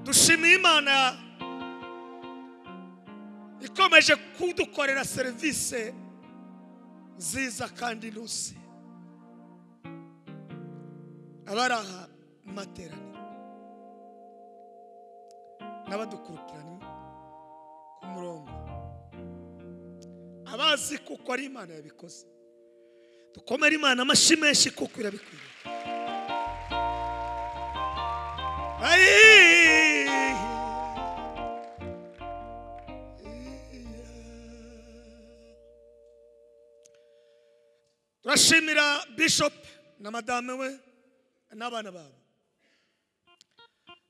Dushimiye Imana ikomeje kudukorera serivisi nziza kandi inoze. Abari aha mu materaniro n'abadukurikiranye ku murongo, abazi kuko ari Imana yabikoze, dukomere Imana amashyi menshi kuko irabikwiriye. Turashimira Bishop na madame we n'abana babo.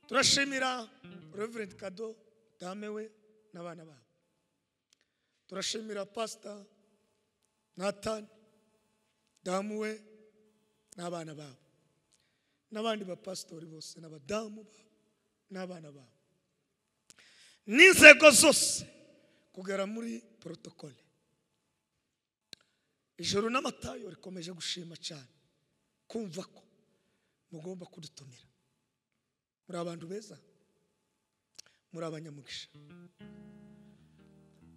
Turashimira Reverend Kado dame we n'abana babo. Turashimira Pastor Nathan damu we n'abana babo, n'abandi bapastori bose n'abadamu babo n'abana babo, n'inzego zose kugera muri protocole. Ijoro n'amatayo rikomeje gushima cyane kumva ko mugomba kudutumira. Muri abantu beza, muri abanyamugisha.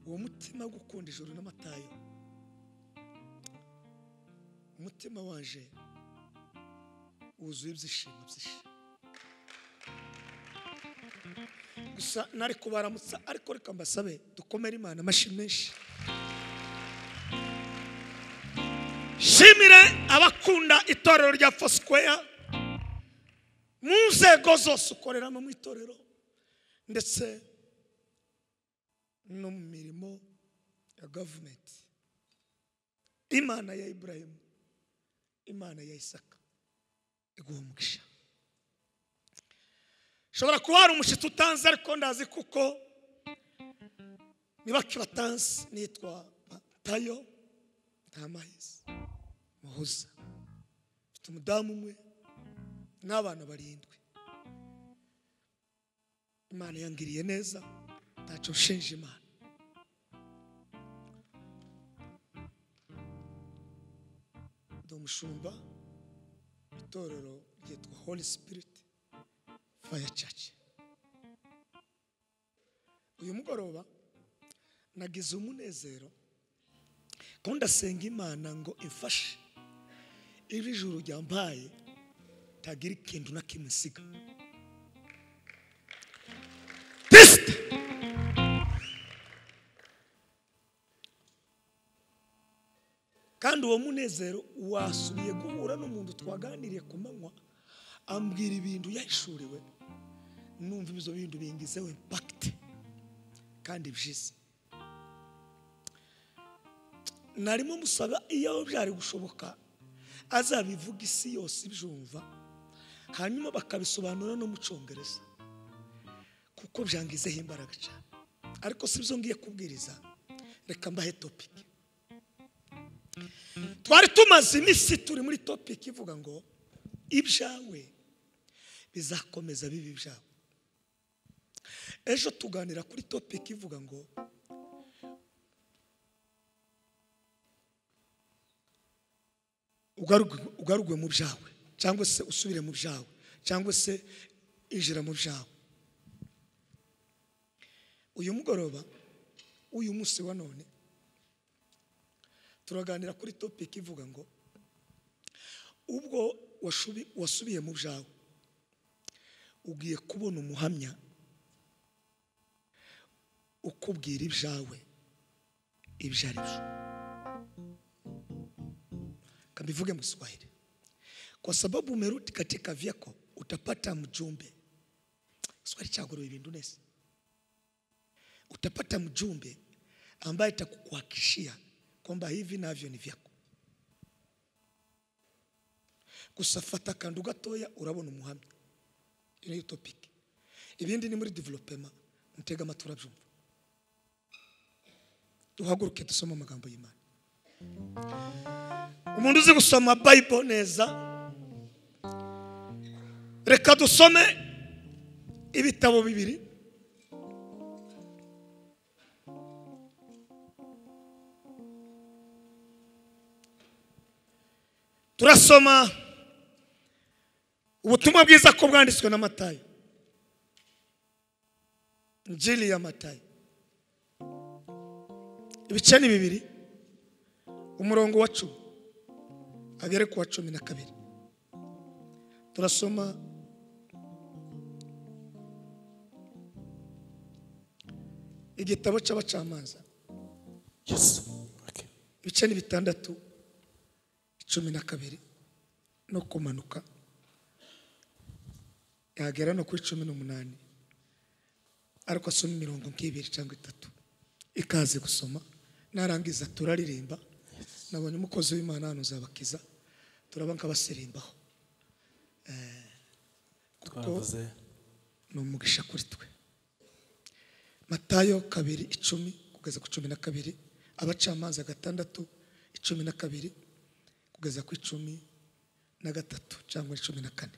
Uwo mutima wo gukunda ijoro n'amatayo, umutima waje wuzuye ibyishimo byinshi. Gusa nari kubaramutsa, ariko reka mbasabe dukomere Imana amashyi menshi. Shimire abakunda itorero rya Foursquare mu nzego zose ukoreramo mu itorero ndetse no mu mirimo ya government. Imana ya Ibrahim, Imana ya Isaka iguha umugisha. Shobora kuba hari umushitsi utanze, ariko ndazi kuko niba kibatanze. Nitwa Matayo Ntamahisi Muhoza, mfite umudamu umwe n'abana 7. Imana yangiriye neza, ntacyo nshinja Imana. Ndi umushumba itorero ryitwa Holy Spirit Fire Church. Uyu mugoroba nagize umunezero ko ndasenga Imana ngo imfashe iri juru ryambaye tagira ikintu na kimwe nsiga. Test kandi uwo munezero wasubiye guhura n'umuntu twaganiriye ku manywa, ambwira ibintu yahishuriwe, numva ibyo bintu bingizeho impact kandi byiza. Narimo musaba iyo byari gushoboka azabivuga isi yose ibyumva, hanyuma bakabisobanura no mu Cyongereza, kuko byangizeho imbaraga cyane. Ariko si byo ngiye kubwiriza, reka mbahe topic. Twari tumaze iminsi turi muri topic ivuga ngo ibyawe bizakomeza bibi ibyawe. Ejo tuganira kuri topic ivuga ngo ugarugwe mu byawe, cyangwa se usubire mu byawe, cyangwa se injira mu byawe. Uyu mugoroba, uyu munsi wa none, turaganira kuri topic ivuga ngo ubwo wasubiye mu byawe ugiye kubona umuhamya ukubwira ibyawe ibyo ari byo. Kambivuge mu Kiswahili. Kwa sababu umerudi katika vyako utapata mjumbe. Kiswahili chagoro ibintu neza. Utapata mjumbe ambaye atakukuhakikishia kwamba hivi navyo ni vyako. Kusafata kandu gatoya urabona umuhamya. Iyo niyo topic. Ibindi ni muri development, mutega amatura byumva. Duhaguruke dusome amagambo y'Imana. Umuntu uzi gusoma Bible neza, reka dusome ibitabo bibiri. Turasoma ubutumwa bwiza ko bwanditswe na Matayo. Injili ya Matayo ibice ni 2 umurongo wa 10 agere ku wa 12. Turasoma igitabo cy'abacamanza. Yes. Okay. Ibice ni 6 12 no kumanuka yagera no ku 18, ariko asoma imirongo nk'ibiri cyangwa itatu. Ikaze gusoma, narangiza turaririmba. Nabonye umukozi w'Imana hano uzabakiza, turaba nk'abasirimbaho. Kuko ni umugisha kuri twe. Matayo 2:10 kugeza ku 12, abacamanza 6:12 kugeza ku 13 cyangwa 14.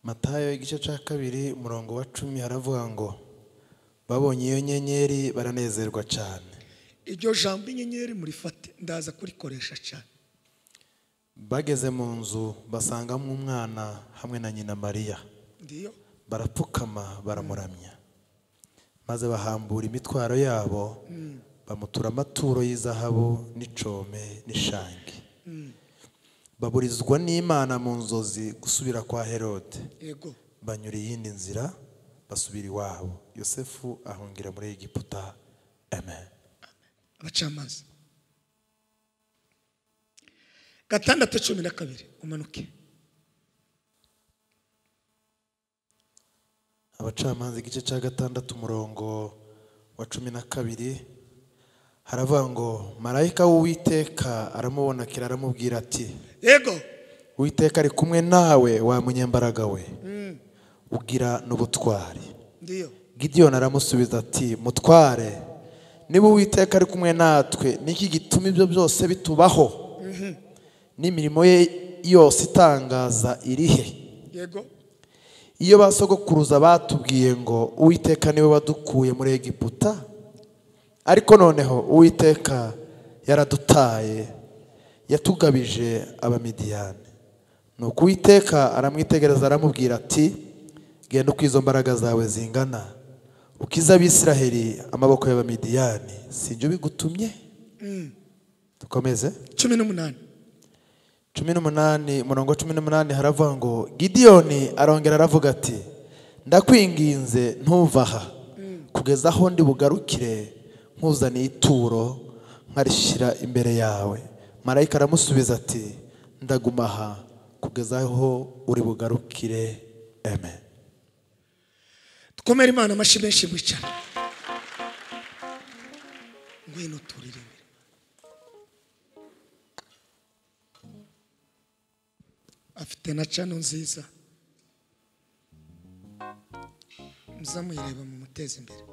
Matayo igice cya 2 umurongo wa 10 haravuga ngo babonye iyo nyenyeri baranezerwa cyane. Iryo jambo inyenyeri murifate, ndaza kurikoresha cyane. Bageze mu nzu basangamo umwana hamwe na nyina Mariya. Ndiyo. Barapfukama baramuramya. Maze bahambura imitwaro yabo bamutura amaturo y'izahabu n'icome n'ishangi. Baburizwa n'Imana mu nzozi gusubira kwa Herode. Yego. Banyura iyindi nzira basubira iwabo. Yosefu ahungira muri Egiputa. Amen. Abacamanza 6:12 umanuke. Abacamanza igice cya 6 umurongo wa 12 haravuga ngo marayika w'Uwiteka aramubonekera aramubwira ati yego Uwiteka ari kumwe nawe wa munyembaraga we ugira n'ubutwari. Ndiyo. Gidiyoni aramusubiza ati mutware, niba Uwiteka ari kumwe natwe niki gituma ibyo byose bitubaho? N'imirimo ye yose itangaza irihe? Yego. Iyo basogokuruza batubwiye ngo Uwiteka niwe wadukuye muri Egiputa, ariko noneho Uwiteka yaradutaye yatugabije Abamidiyani. Nuko Uwiteka aramwitegereza aramubwira ati genda uko izo mbaraga zawe zingana ukiza Abisiraheli amaboko y'Abamidiyani, sinjye ubigutumye? Dukomeze. 18. 18 umurongo 18 haravuga ngo Gidiyoni arongera aravuga ati ndakwinginze ntuva aha kugeza aho ndi bugarukire nkuzaniye ituro nkarishyira imbere yawe. Marayika aramusubiza ati ndaguma aha kugeza aho uri bugarukire. Amen. Dukomere Imana amashyi menshi mwicara. Ngwino turirimbire. Afite na cano nziza, muzamuyireba mu muteze imbere.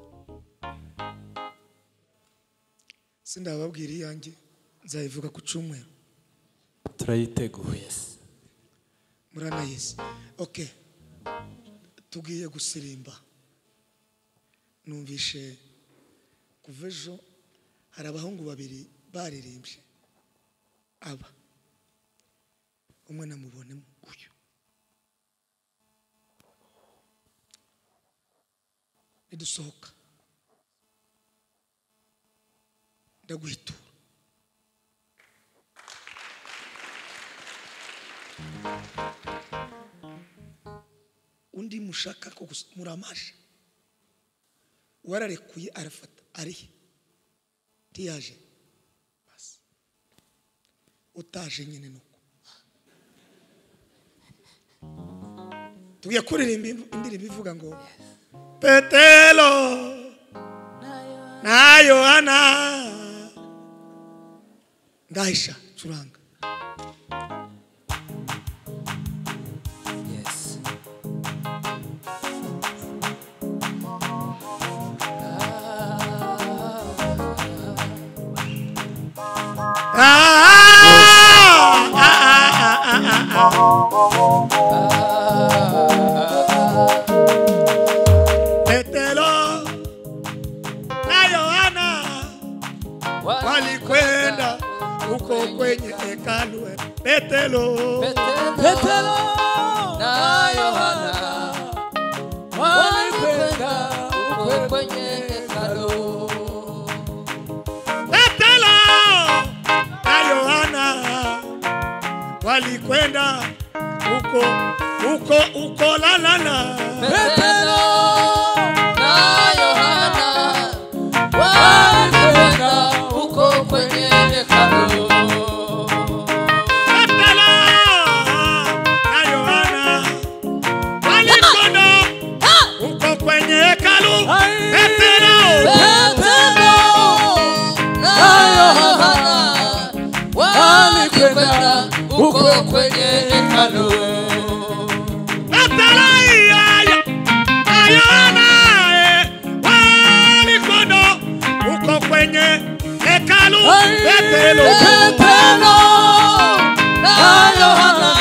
Sindababwira iyanjye, nzayivuga ku cyumweru. Turayiteguye. Muranayizi. Okay. Tugiye gusirimba. Numvishe kuva ejo hari abahungu babiri baririmbye. Aba umwe namubonemo uyu. Nidusohoka ndaguhitura. Undi mushaka ko muramasha wararekuye arafata arihe tiyaje basi utaje nyine nuko tugiye kuririmba indirimbo ivuga ngo Petero na Yohana. Ndahisha curanga. Yes. Petero na Yohana walikwenda huko kwenye hekalu. Petero na Yohana walikwenda kwenye hekalu. Petero na Yohana walikwenda huko huko huko la la la. Petero na Yohana walikwenda huko kwenye hekalu. Petero na Yohana walikwenda huko kwenye hekalu. Petero Petero na Yohana walikwenda huko kwenye hekalu. Petero na Yohana walikwenda huko kwenye hekalu. Petero Petero na Yohana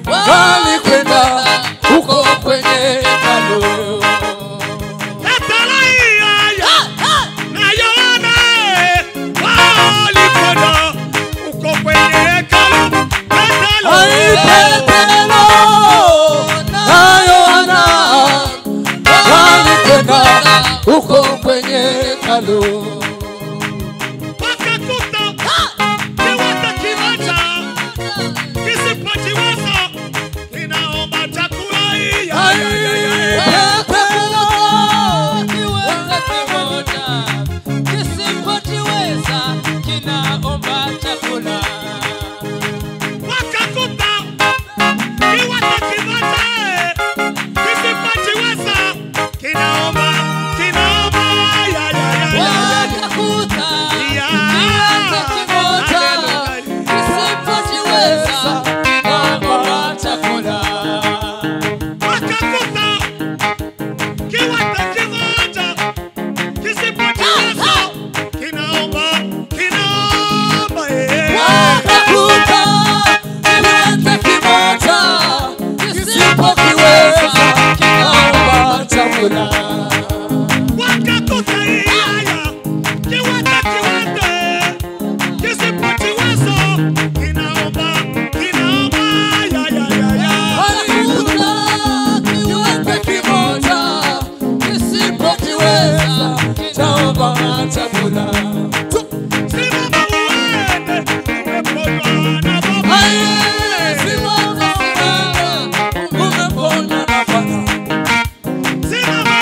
walikwenda huko kwenye hekalu. Petero na Yohana walikwenda huko kwenye hekalu. Petero Petero na Yohana walikwenda huko kwenye hekalu. Wakakuta kiwata kimoja kisipojiweza kinaomba chakula. Wakakuta kiwete kimoja kisipojiweza kinaomba chakula. Wakakuta kiwata kimoja kisipojiweza kinaomba kinaomba ya ya ya ya. Wakakuta kiwete kimoja kisipojiweza kinaomba chakula. Wakakuta kiwata kimoja kisipojiweza kinaomba kinaomba Wakakuta kiwete kimoja kisipokiweza kinaomba chakula. Wakakuta yaya kiwata kiwete kisipojiweza kinaomba kinaomba ya ya ya ya. Wakakuta kiwete kimoja kisipokiweza kinaomba chakula. Simama uende umeponywa na Baba. Simama, simama, umeponywa na Bwana. Simama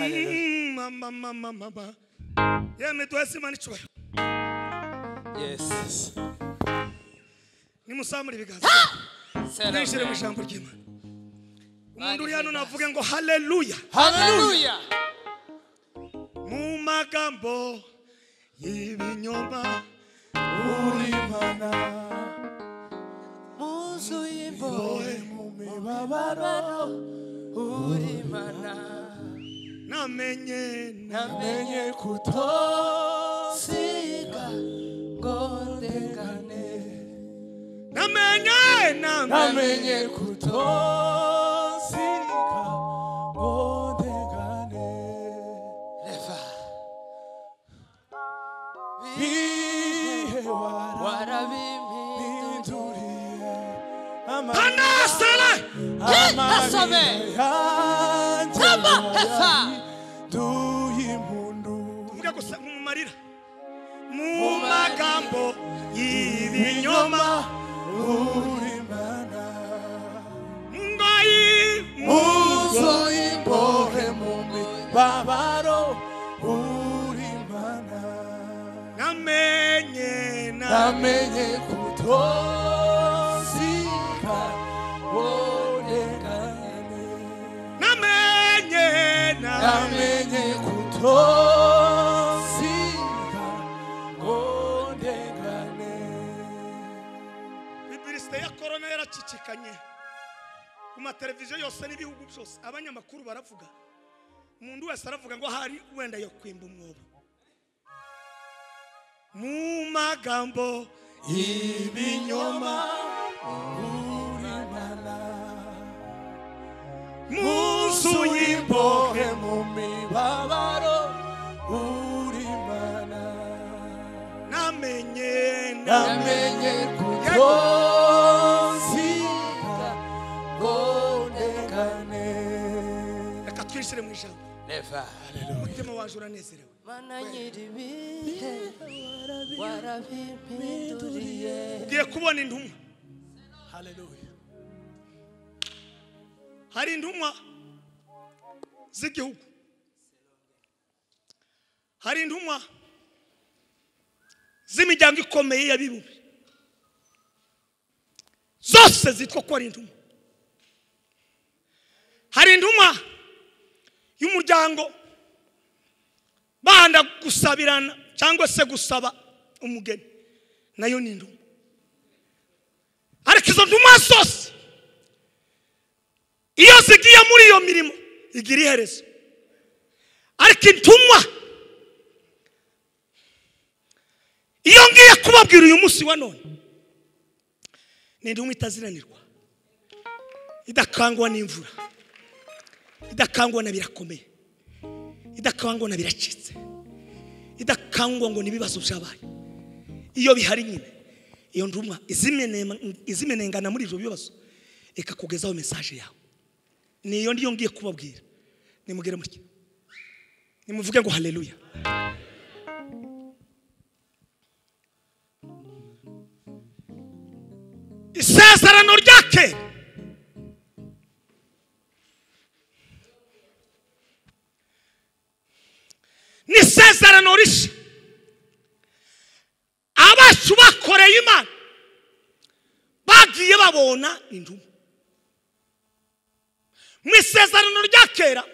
Mama mama mama. Yemwe duhese Imana icyubahiro. Yes. Nimusamure ibiganza. Twinjire mu ijambo ry'Imana. Umuntu uri hano navuge ngo haleluya. Haleluya. Mu magambo y'ibinyoma uri Imana muzuye imbohe mu mibabaro uri Imana namenye namenye kutosiga ngo ndengane namenye namenye kutosiga ngo ndengane Reva bihe warabimpinduriye Panasele Asome Tamba Hefa duhimpundu tuvuge gusa mu marira mu magambo y'ibinyoma uri Imana ngoyi muzo imbohe mu mibabaro uri Imana namenye namenye kutosiga ngo ndengane namenye namenye kutosiga ngo ndengane. Bibilisite ya corona yaracicikanye ku mateleviziyo yose n'ibihugu byose, abanyamakuru baravuga, umuntu wese aravuga ngo hari wenda yo kwimba umwobo mu magambo ibinyoma uri Imana muzuye imbohe mu mibabaro uri Imana namenye namenye kutosiga ngo ndengane. Reka twinjire mu ijambo. Reva Umutima waje uranezerewe. Mana nyiribihe warabimpinduriye. Ugiye kubona intumwa. Haleluya. Hari intumwa z'igihugu, hari intumwa z'imiryango ikomeye y'abibumbye, zose zitwa ko ari intumwa. Hari intumwa y'umuryango banda gusabirana cyangwa se gusaba umugeni, nayo ni intumwa. Ariko izo ntumwa zose iyo zigiye muri iyo mirimo igira iherezo. Ariko intumwa iyo ngiye kubabwira uyu munsi wa none ni intumwa itaziranirwa, idakangwa n'imvura, idakangwa na birakomeye, idakangwa na biracitse, idakangwa ngo n'ibibazo byabaye. Iyo bihari nyine iyo ntumwa izimenengana muri ibyo bibazo ikakugezaho message yawe. Niyo ndiyo ngiye kubabwira. Nimugere mutya, nimuvuge ngo haleluya. Isezerano rya kera ni isezerano rishya abacu bakoreye Imana bagiye babona intumwa. Mu isezerano rya kera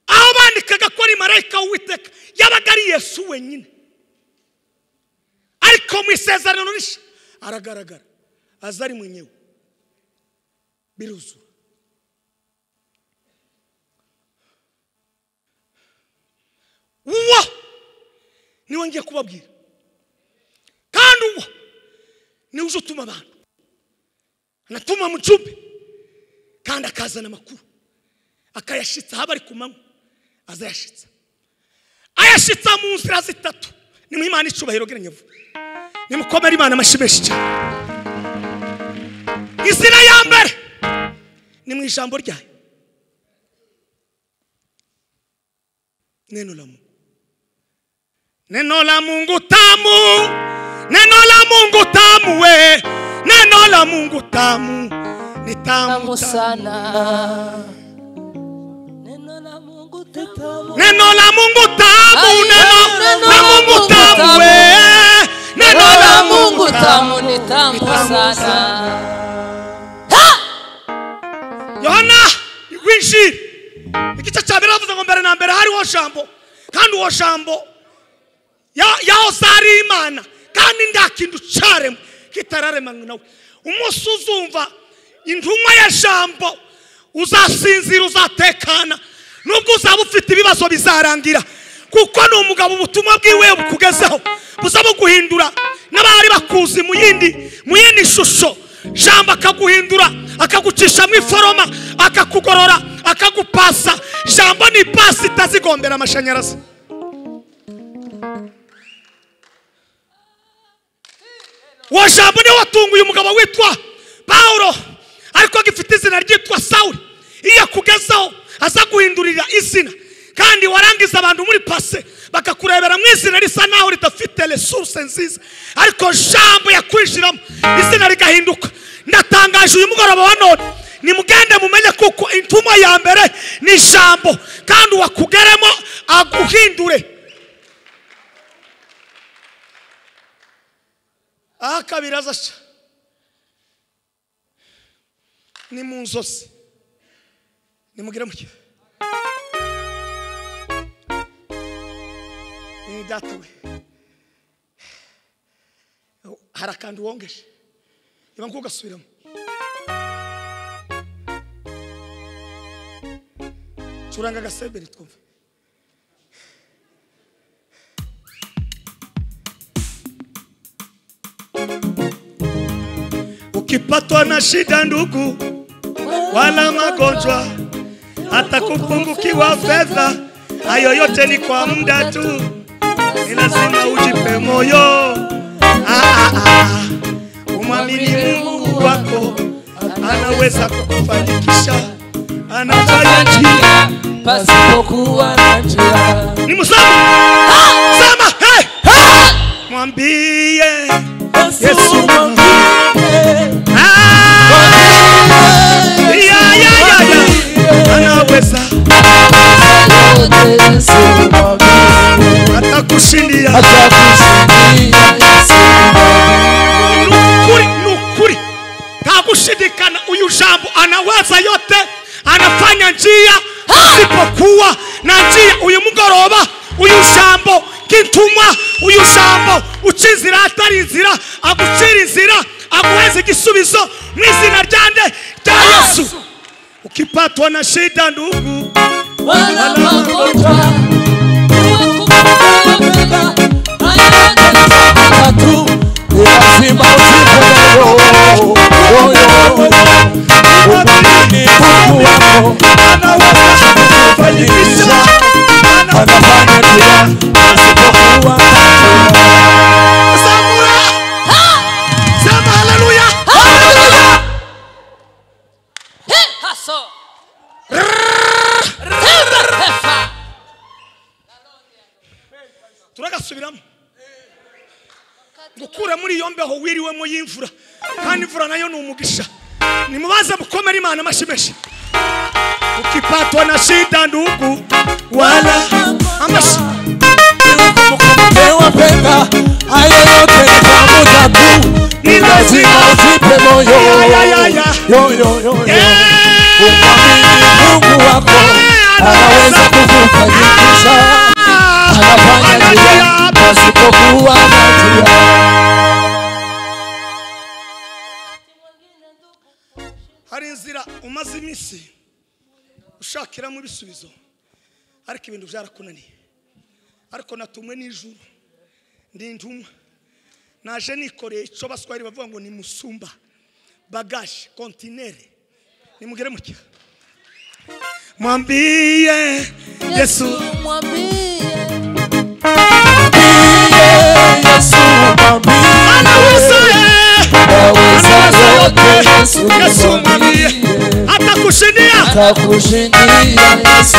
aho bandikaga ko ari marayika w'Uwiteka yabaga ari Yesu wenyine, ariko mu isezerano rishya aragaragara aza ari mwenyewe, biruzura. Uwo niwe ngiye kubabwira, kandi uwo niwe uje utuma abantu, anatuma mujumbe kandi akazana amakuru akayashitsa haba ari ku manywa, azayashitsa ayashitsa mu nzira zitatu. Ni Imana icubahiro gerenyevu, nimukomere Imana amashyi menshi cyane. Inzira ya mbere ni mu ijambo ryayo, neno la Mungu. Neno la Mungu tamu, neno la Mungu tamu we, neno la Mungu tamu ni tamu sana. Neno la Mungu Azamuzana. Yohana winjira igice cya mbere bavuze ngo mbere na mbere hariho jambo, kandi uwo jambo yahoze ari Imana, kandi nta kintu cyaremwe kitararemanywe nawe. Umunsi uzumva intumwa ya jambo uzasinzira, uzatekana, nubwo uzaba ufite ibibazo bizarangira, kuko ni umugabo ubutumwa bwiwe bukugezeho buza buguhindura. N'abari bakuzi mu yindi shusho, jambo akaguhindura, akagucisha mu iforoma, akakugorora, akagupasa. Jambo ni pasi itazigombera amashanyarazi. Uwo jambo niwe watunguye umugabo witwa Paulo, ariko agifite izina ryitwa Sawuli. Iyo akugezaho aza guhindurira izina, kandi warangiza abantu muri pase bakakurebera mu izina risa naho ridafite resource nziza, ariko jambo yakwinjiramo izina rigahinduka. Ndatangaje uyu mugoroba wa none, nimugende mumenye kuko intumwa ya mbere ni jambo, kandi uwakugeremo aguhindure. Aha kabiri azaca ni mu nzozi. Nimugire muke ni data we, hari akantu wongeje iba nkugasubiramo. Curanga agaseberi twumve. Ukipatwa na shida ndugu, wala magonjwa, hata kupungukiwa fedha, hayo yote ni kwa muda tu, ni lazima ujipe moyo. Umwamini Mungu wako, anaweza kukufanikisha, anafanya njia pasipokuwa na njia. Ni msama sema hey, mwambie Yesu, mwambie. Anaweza atakushindia, nukuri takushindikana. Uyu jambo anaweza yote, anafanya njia pasipokuwa na njia. Uyu mugoroba uyu jambo kintumwa, uyu jambo uca inzira atari inzira, agucira inzira, aguheze igisubizo mu izina ryande rya Yesu. Ukipatwa na shida ndugu, wala magonjwa, lazima ujipe moyo. Mungu wako anaweza kukufanikisha, anafanya njia pasipokuwa na njia. Samura, sema haleluya, haleluya. Turagasubiramo gukura muri iyo mbeho wiriwemo y'imvura, kandi imvura nayo ni umugisha. Nimubaze mukomere Imana amashyi menshi. Ukipatwa na shida ndugu, wala amashyi hayo yote ni kwa muda tu, ni lazima ujipe moyo. Umwamini Mungu wako, anaweza kukufanikisha, anafanya njia pasipokuwa na njia. Hari inzira umaze iminsi ushakiramo ibisubizo, ariko ibintu byarakunaniye. Ariko natumwe n'ijuru, ndi intumwa, naje nikoreye icyo baswahili bavuga ngo ni musumba, bagage, kontinere. Nimugere muke, mwambie Yesu, mwambie Yesu, mwambie anaweza, anaweza yote. Yesu mwambie, atakushindia, atakushindia. Yesu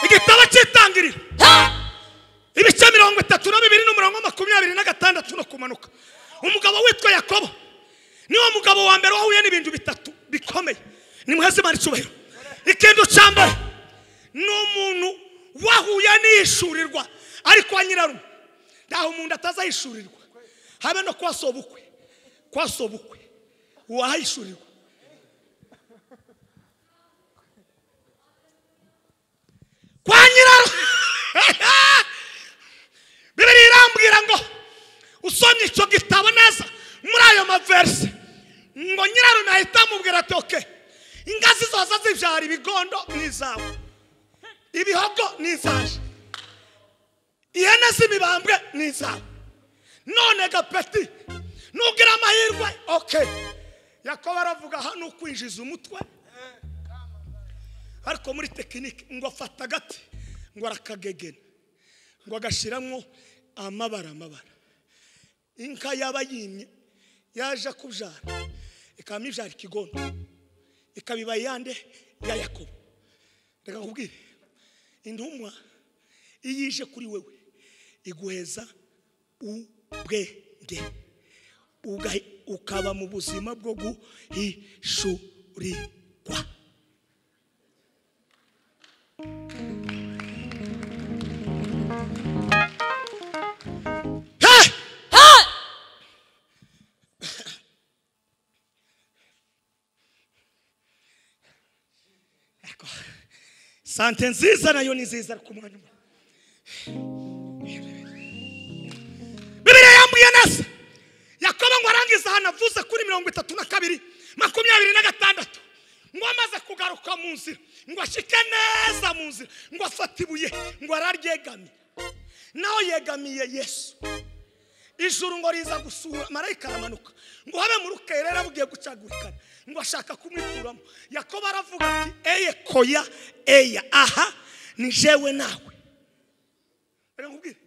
igitabo cy'itangiriro ibice 32 n'umurongo 26 no kumanuka. Umugabo witwa Yakobo niwo mugabo wa mbere wahuye n'ibintu bitatu bikomeye. Nimuheze Imana icyubahiro. Ikintu cya mbere ni umuntu wahuye n'ishurirwa ariko wa nyirarume. Ndaho umuntu atazahishurirwa. Habe no kwasobukwe. Kwasobukwe. Wahishurirwa. Kwa nyirarume. Bibiliya irambwira ngo usomye icyo gitabo neza muri ayo maverse ngo nyirarume ahita amubwira ati okay, ingazi zose zibyara ibigondo ni izawe, ibihogo ni izaje, ihene z'imibambwe ni izawe. None gapeti nugira amahirwe okay. Yakobo aravuga hano kwinjiza umutwe, ariko muri tekinike ngo afata agati ngo arakagegena ngo agashyiramo amabara amabara. Inka yaba yimye yaje kubyara ikaba ibyara ikigondo ikabiba yande ya Yakobo. Reka nkubwire, intumwa iyo ije kuri wewe iguheza ubwenge, ukaba mu buzima bwo guhishurirwa. Sante nziza nayo ni nziza ku mwanya. Bibiliya yambwiye neza. Yakobo ngo arangiza hano avuze kuri 32 26 ngo amaze kugaruka mu nzira ngo ashike neza mu nzira ngo afate ibuye ngo araryegamye. Naho yegamiye Yesu. Ijuru ngo riza gusura marayika aramanuka ngo habe mu rukerera bugiye gucagurikana ngo ashaka kumwikuramo. Yakobo aravuga ati eye koya eya, aha ni jewe nawe. Reka nkubwire,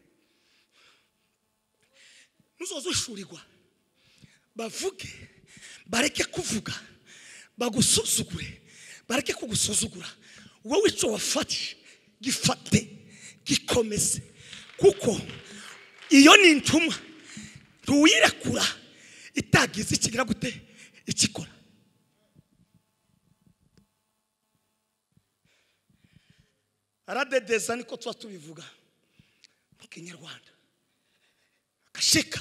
nuzozushurirwa bavuge bareke kuvuga, bagusuzugure bareke kugusuzugura, wowe icyo wafashe gifate gikomeze, kuko iyo ni intumwa ntuyirekura itagize ikigira gute ikikora. Aradedeza niko tuba tubivuga mu Kinyarwanda. Akashika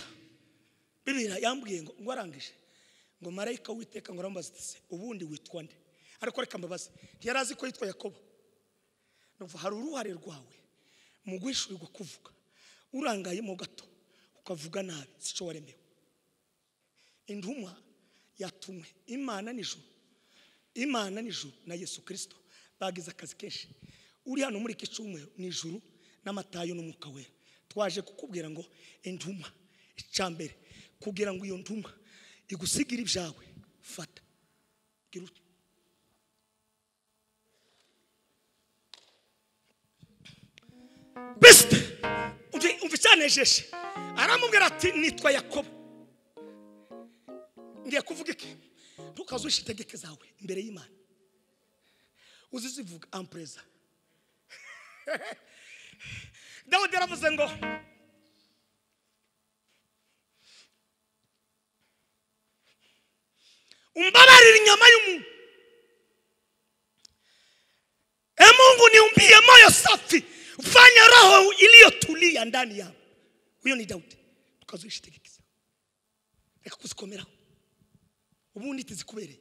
Bibiliya yambwiye ngo arangije ngo marayika witeka ngo arambaza ati ubundi witwa nde? Ariko reka mbabaze, ntiyari azi ko yitwa Yakobo. Numva hari uruhare rwawe mu guhishurirwa kuvuga, urangayemo gato ukavuga nabi sico waremewe. Intumwa yatumwe Imana n'ijuru, Imana n'ijuru na Yesu Kristo bagize akazi kenshi. Uri hano muri iki cyumweru n'ijuru n'amatayo n'umwuka wera, twaje kukubwira ngo intumwa icambere kugira ngo iyo ntumwa igusigire ibyawe, fata gira biste. Umva cyanejeje, aramubwira ati nitwa Yakobo. Ngiye kuvuga iki? Ntukazushe itegeko zawe imbere y'Imana, uzizivuga ampreza. Dawudi yaravuze ngo umbabarire inyama y'umuntu, e Mungu niumbie moyo safi, fanya roho iliyotulia ndani yangu. Huyo ni Daudi. Tukazuishi tegekeza. Reka kuzikomeraho. Ubundi tizikubereye.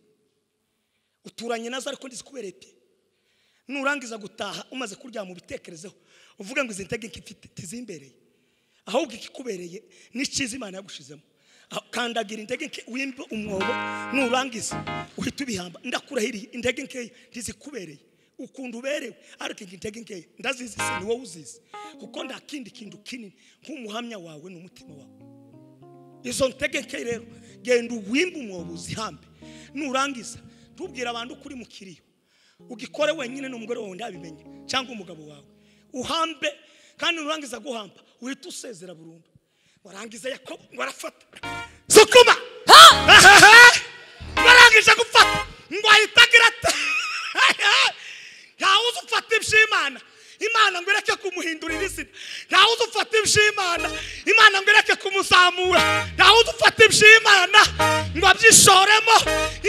Uturanye nazo ariko ndizikubereye pe. Nurangiza gutaha umaze kuryama ubitekerezeho, uvuge ngo izi ntege mfite tizimbereye. Ahubwo ikikubereye n'icyiza Imana yagushizemo. Kandagira intege nke wimbe umwobo, nurangiza uhita ubihamba. Ndakurahiriye intege nke ntizikubereye. Ukunda uberewe ariko intege nke ndazizi se ni wowe uzizi, kuko ndakindi kintu kinini nk'umuhamya wawe n'umutima wawe. Izo ntege nke rero genda uwimbe umwobo uzihambe, nurangiza tubwira abantu kuri mukiriyo ugikore wenyine n'umugore wawe ndabimenye cyangwa umugabo wawe uhambe, kandi nurangiza guhamba uhita usezera burundu. Warangiza Yakobo ngo arafata sukuma, warangije gufata ngo ahita agira ati ntawe ufata iby'Imana, Imana ngo ireke kumuhindurira izina. Ntawe ufata iby'Imana, Imana ngo ireke kumuzamura. Ntawe ufata iby'Imana ngo abyishoremo,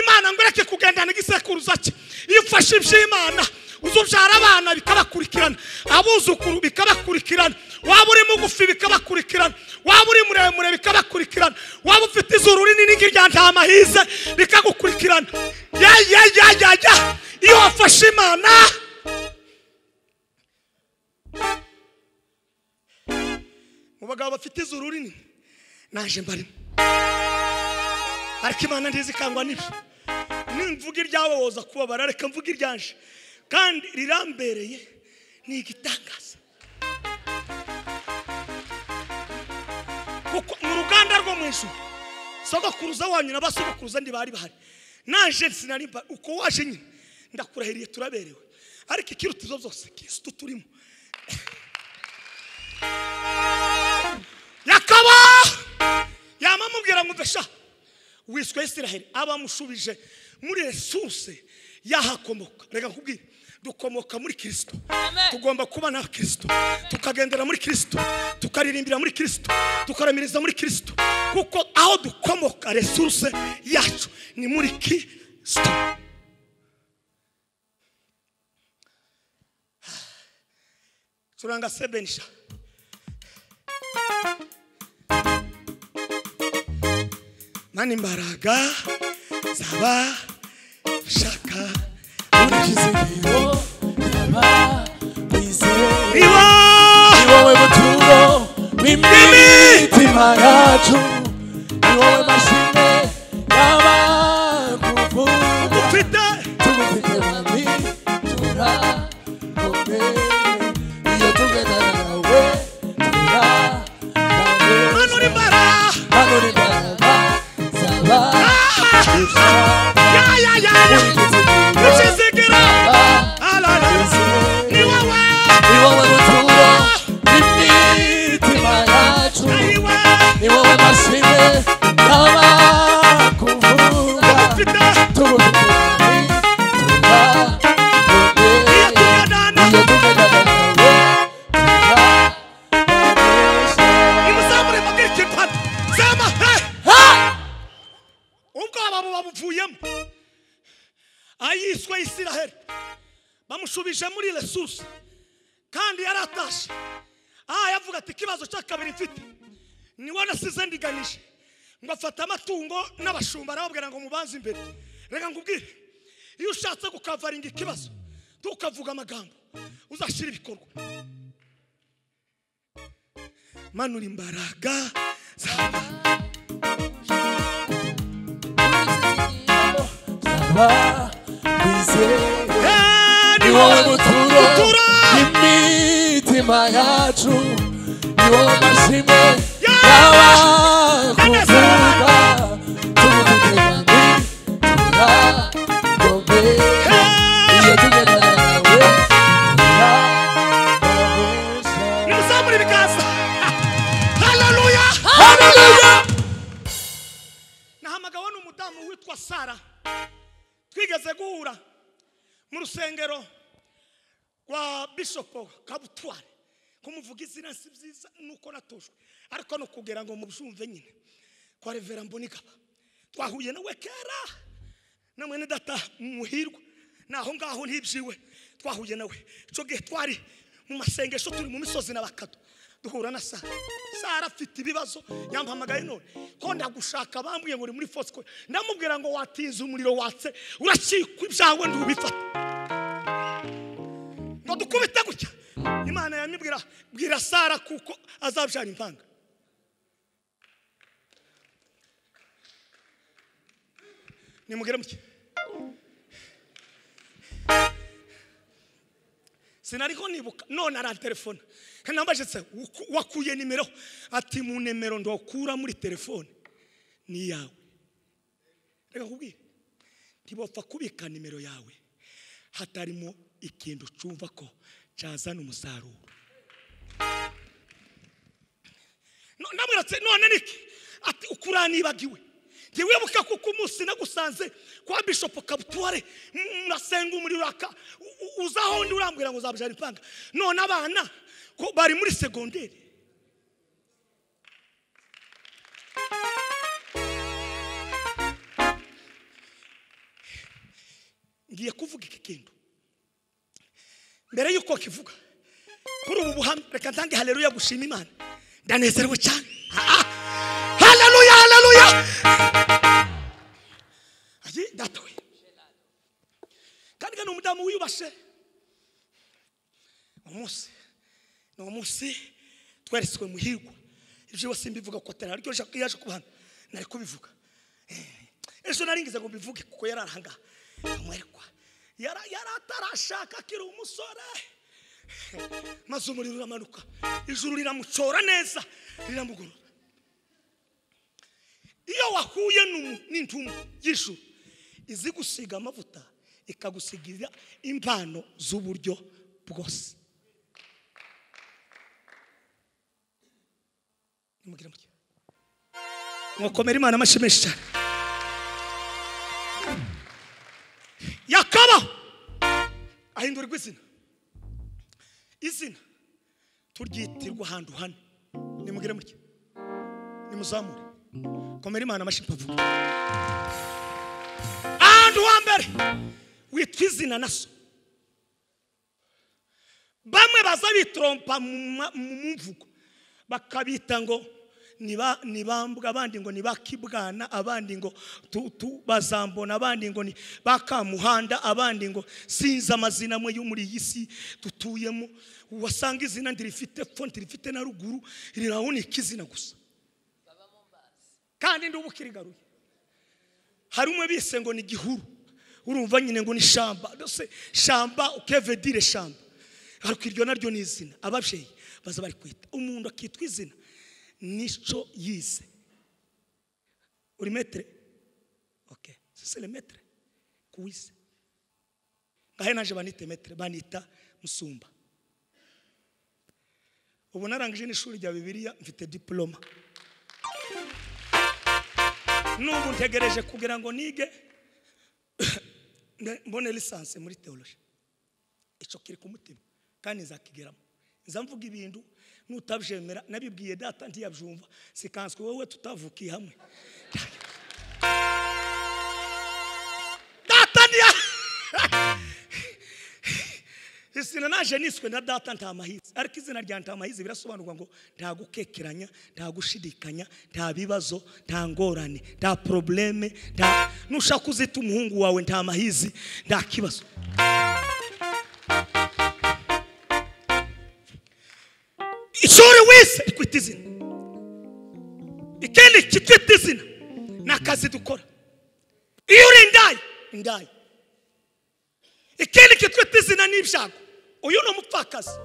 Imana ngo ireke kugendana igisekuruza cye. Iyo ufashe iby'Imana uzubyara abana bikabakurikirana, abuzukuru bikabakurikirana, Waba uri mugufi bikabakurikirana, waba uri muremure bikabakurikirana, waba ufite izuru rinini nk'irya Ntamahize bikagukurikirana. Ya ya ya ya ya, iyo wafashe Imana. Mu bagabo bafite izuru rinini naje mbarimo, ariko Imana ntizikangwa n'ibyo. Nimvuga iryawe woza kubabara, reka mvuga iryanje kandi rirambereye ni igitangaza. Kuko mu ruganda rwo mu ijuru sogokuruza wanyu na basogokuruza ntibari bahari, naje sinarimba uko waje nyine ndakurahiriye turaberewe. Ariko ikiruta ibyo byose Kristo turimo. Yakaba yamamubwira ngo ndasha wiswe Israel, abamushubije muri resource yahakomoka. Reka nkubwire, dukomoka muri Kristo, tugomba kuba na Kristo, tukagendera muri Kristo, tukaririmbira muri Kristo, tukaramiriza muri Kristo, kuko aho dukomoka resource yacu ni muri Kristo. Turanga sebenisha mani imbaraga zaba shaka urikizigiro yaba wizeye ni wowe buturo bw'imitima yacu, ni wowe mashine y'abakuvuga. Tugufite mwami turakomeye, iyo tugendana nawe turakomeye. Manura imbaraga zaba ya ya ya ya, urikizigiro ni wowe, ni wowe buturo bw'imitima yacu, ni wowe mashine y'abakuvuga. Tugufite mwami turakomeye, iyo tugendana nawe turakomeye. Nimuzamure mbabwire ikintu hano. Zama he! Ubwo abo babuvuyemo ayiswe Israel bamushubije muri resource kandi yaratashe. Yavuga ati ikibazo cya kabiri mfite ni nasize ndiganije ngo afata amatungo n'abashumba arababwira ngo mubanze imbere. Reka nkubwire, iyo ushatse gukavaringa ikibazo tukavuga amagambo uzashira ibikorwa. Manura imbaraga zaba wizeye, ni wowe buturo bw'imitima yacu, ni wowe mashine y'abakuvuga. Tugufite mwami turakomeye, iyo tugendana nawe turakomeye. Nimuzamure ibiganza. Haleluya, haleluya. Nahamagawe n'umudamu witwa Sara, twigeze guhura mu rusengero rwa Bishop Kabutware. Kumuvuga izina si byiza nuko natojwe, ariko no kugira ngo mubyumve nyine kwa Reverend Mbonigaba twahuye nawe kera na mwene data Muhirwa, naho ngaho ntibyiwe twahuye nawe ico gihe twari mu masengesho turi mu misozi n'abakado duhura na Sara. Sara afite ibibazo yampamagaye none ko ndagushaka, bambwiye ngo uri muri Fosco, ndamubwira ngo watinze umuriro watse uracikwa ibyawe ndubifata ngo dukubite gutya. Imana yamibwira bwira Sara kuko azabyara impanga. Nimugere muke sinariko nibuka none arantelefona nambajetse wakuye nimero, ati mu nimero ndokura muri telefone ni yawe. Reka nkubwire, ntibopfa kubika nimero yawe hatarimo ikintu cumva ko cyazana umusaruro. Namwiratse none niki ati ukuranibagiwe ntiwibuka kuko umunsi nagusanze kwa Bishop Kabutware murasenga umuriro aka uzaho ndi urambwira ngo uzabyara impanga, none abana ko bari muri segonderi. Ngiye kuvuga iki kintu mbere yuko kivuga, Kuri ubu buhamya reka ntange haleluya gushima Imana. Ndanezerewe cyane. Haleluya, haleluya. Ayi data we. Kandi gano umudamu wiyubashe. Umunsi ni umunsi tweretswe muhirwa. Ibyo wose mbivuga ko atari ariko yaje kubana nari kubivuga. Ejo naringize ngo mbivuge kuko yararanga. Amwerekwa. Yaratarashaka akiri umusore. Maze umuriro uramanuka. Ijuru riramucora neza riramugorora. Iyo wahuye n'intumwa y'ijuru izi gusiga amavuta ikagusigira impano z'uburyo bwose. Nimugira muke. Mwakomera Imana amashyi menshi cyane. Yakaba ahindurirwa izina. Izina turyitirwa ahantu hane. Nimugire muke. Nimuzamure. Komera Imana amashyi mpavuga. Ahantu wa mbere witwa izina naso. Bamwe baza bitrompa mu mvugo bakabita ngo nibambwa, abandi ngo nibakibwana, abandi ngo bazambona, abandi ngo ni bakamuhanda, abandi ngo sinzi amazina amwe yo muri iyi si dutuyemo. Wasanga izina ndirifite pfo ndirifite na ruguru, riraboneka izina gusa kandi ndubukirigaruye. Hari umwe bise ngo ni gihuru, urumva nyine ngo ni shamba. Dose shamba ukevedire shamba, ariko iryo naryo ni izina. Ababyeyi baza bari kwita umuntu akitwa izina nico yize. Uri maître? OK, c'est le maître kuwize. Ngahe naje banite maître, banita musumba. Ubu narangije n'ishuri rya Bibiliya mfite diploma. N'ubu ntegereje kugira ngo nige mbone licence muri theology. Ico kiri ku mutima kandi nzakigeramo. Nzamvuga ibintu nutabyemera nabibwiye data ntiyabyumva sikanswe wowe tutavukiye hamwe. Data ntiya izina naje niswe na data nta mahizi, ariko izina rya nta mahizi birasobanurwa ngo nta gukekeranya, nta gushidikanya, nta bibazo, nta ngorane, nta probleme, nta nushaka uzita umuhungu wawe nta mahizi, nta kibazo. Ishuri wese rikwita izina. Ikindi kitwita izina ni akazi dukora. Iyo uri indaya, indaya. Ikindi kitwita izina ni ibyago. Uyu ni umupfakazi.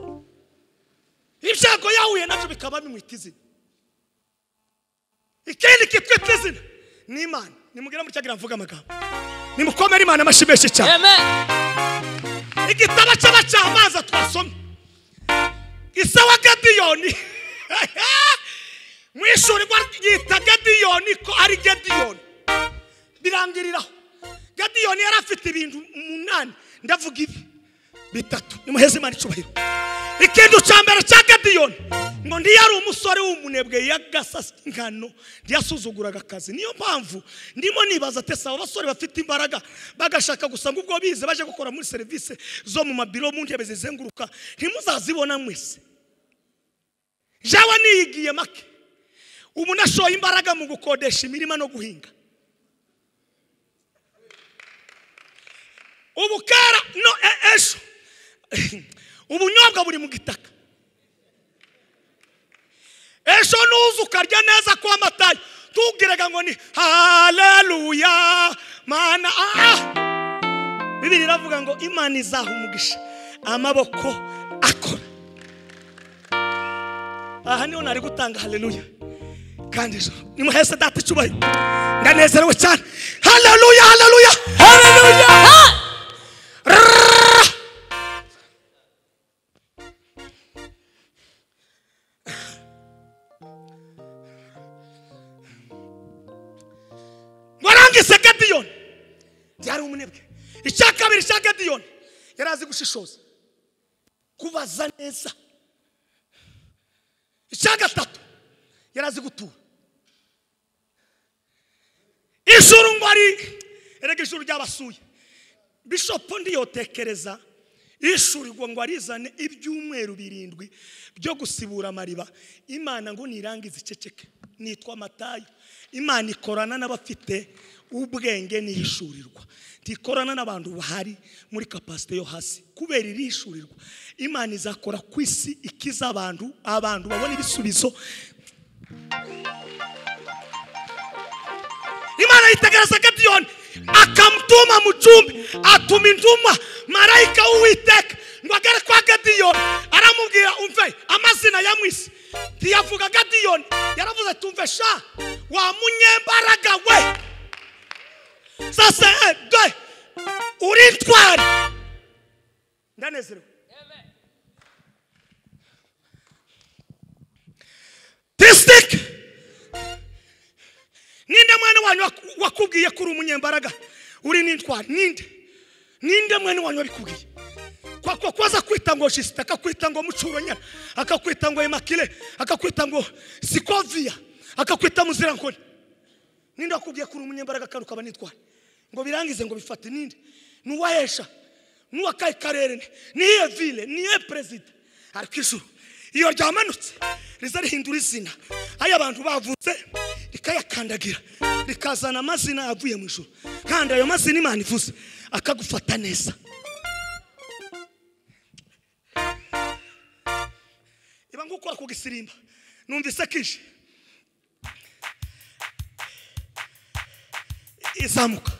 Ibyago yahuye nabyo bikaba bimwita izina. Ikindi kitwita izina ni Imana. Nimugera muri cyagira mvuga amagambo. Nimukomere Imana amashyi menshi cyane. Amen. Igitabo cy'abacamanza twasomye. Isawa Gediyoni mu ishuri yita Gediyoni ko ari Gediyoni birangiriraho. Gediyoni yari afite ibintu 8, ndavuga ibi bitatu. Nimuheze Imana icubahiro. Ikintu cya mbere cya Gediyoni ngo ndiyari umusore w'umunebwe yagasasa ingano, ndiyasuzuguraga akazi. Niyo mpamvu ndimo nibaza tesa abasore bafite imbaraga bagashaka gusa ngo ubwo bize baje gukora muri service zo mu mabiro mu ntebe zizenguruka, ntimuzazibona mwese. Jawa niyigiye make. Ubu nashoye imbaraga mu gukodesha imirima no guhinga. Ubu kera no ejo ubunyobwa buri mu gitaka. Ejo nuzu ukarya neza kwa Matayo tugiraga ngo ni haleluya mana. Bibiri iravuga ngo Imana izaha umugisha amaboko akora. Aha niho nari gutanga haleluya kandi ejo nimuhese data icubahiro. Ndanezerewe cyane. Haleluya, haleluya, haleluya. Warangise Gediyoni yari umunebwe. Icya kabiri cya Gediyoni yari azi gushishoza, kubaza neza. Icya gatatu yari azi gutura. Ijuru ngo ari erega ijuru ryabasuye. Bishop ndiyotekereza Ishurirwa ngo arizane ibyumweru 7 byo gusibura amariba. Imana ngo nirangize iceceke. Nitwa Matayo. Imana ikorana n'abafite ubwenge nihishurirwa. Tikorana n'abantu bahari muri capacité yo hasi. Kubera irishurirwa Imana izakora kwisi ikiza abantu, abantu babona ibisubizo. Imana yitegereza Gideyoni akamtuma mucumbi, atuma intumwa marayika w'Uwiteka ngo agere kwa Gideyoni, aramubwira umve amazina ya mwisi. Ntiyavuga Gideyoni, yaravuze ati umve sha wa munyembaraga we, sasa de uri intwari. Ndanezerewe. Tistik ninde mwene wanyu wakubwiye kuri umunyembaraga uri n'intwari? Ninde ninde mwene wanyu wabikubwiye? Kwa kwaza kwita ngo Jisita, akakwita ngo Mucuronyana, akakwita ngo Emakile, akakwita ngo Sikovia, akakwita Muzirankoni. Ninde wakubwiye kuri umunyembaraga kandi ukaba n'intwari? Ngo birangize ngo bifate ninde? Nuwahesha nuwakaye karere niye ville niye president. Ariko ijuru iyo ryamanutse riza rihindura izina ayo abantu bavutse rikayakandagira rikazana amazina avuye mu ijuru, kandi ayo mazina Imana ivuze akagufata neza. Iba ngukora ku gisirimba numvise kije izamuka.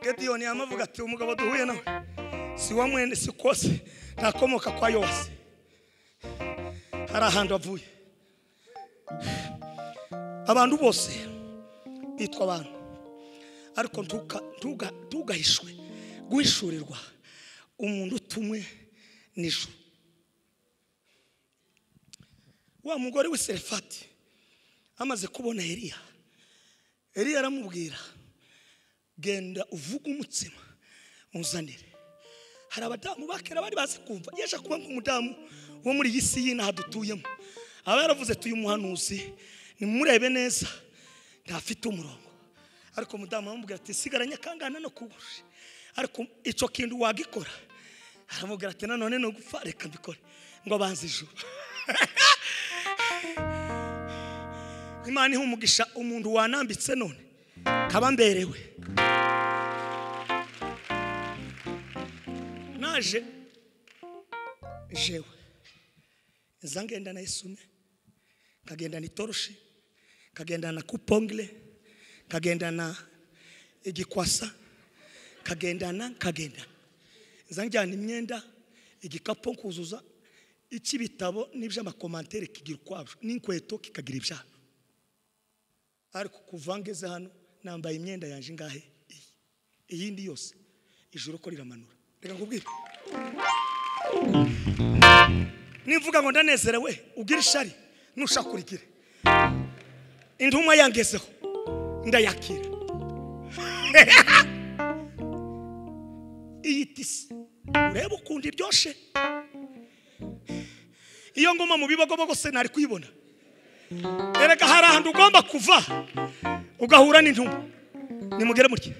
Gideyoni yamavuga ati umugabo duhuye nawe si wa mwene si kose ntakomoka kwa Yowasi, hari ahantu avuye. Abantu bose bitwa abantu, ariko ntugahishwe guhishurirwa umuntu utumwe n'ijuru. Wa mugore w'i Serefati amaze kubona Eliya, Eliya aramubwira genda uvuge umutsima unzanire. Hari abadamu bakera bari bazi kumva yaje kuba nk'umudamu wo muri iyi si y'inaha dutuyemo, aba yaravuze tuyu muhanuzi nimurebe neza ntafite umurongo. Ariko umudamu aramubwira ati sigaranye kangana no kugusha, ariko ico kintu wagikora. Aramubwira ati nanone no gupfa reka mbikore ngo banze ijuru. Imana iha umugisha umuntu wanambitse none kaba mberewe. Naje jewe nzangenda na isume, kagenda ni toroshi, kagenda na kupongle, kagenda na igikwasa, kagenda na kagenda nzanjyana imyenda igikapo nkuzuza ikibitabo n'iby'amakomantere kigira ukwabyo n'inkweto kikagira ibyabo. Ariko kuva ngeze hano nambaye imyenda yanje ngahe iyindi yose ijuru ko riramanura. Reka nkubwire, nimvuga ngo ndanezerewe ugira ishari nushaka urigire. Intumwa yangezeho ndayakira. Iyi tisi urebe ukundi iryoshe. Iyo ngoma mu bibogobogo se nari kuyibona. Erega hari ahantu ugomba kuva ugahura n'intumwa. Nimugere mutye.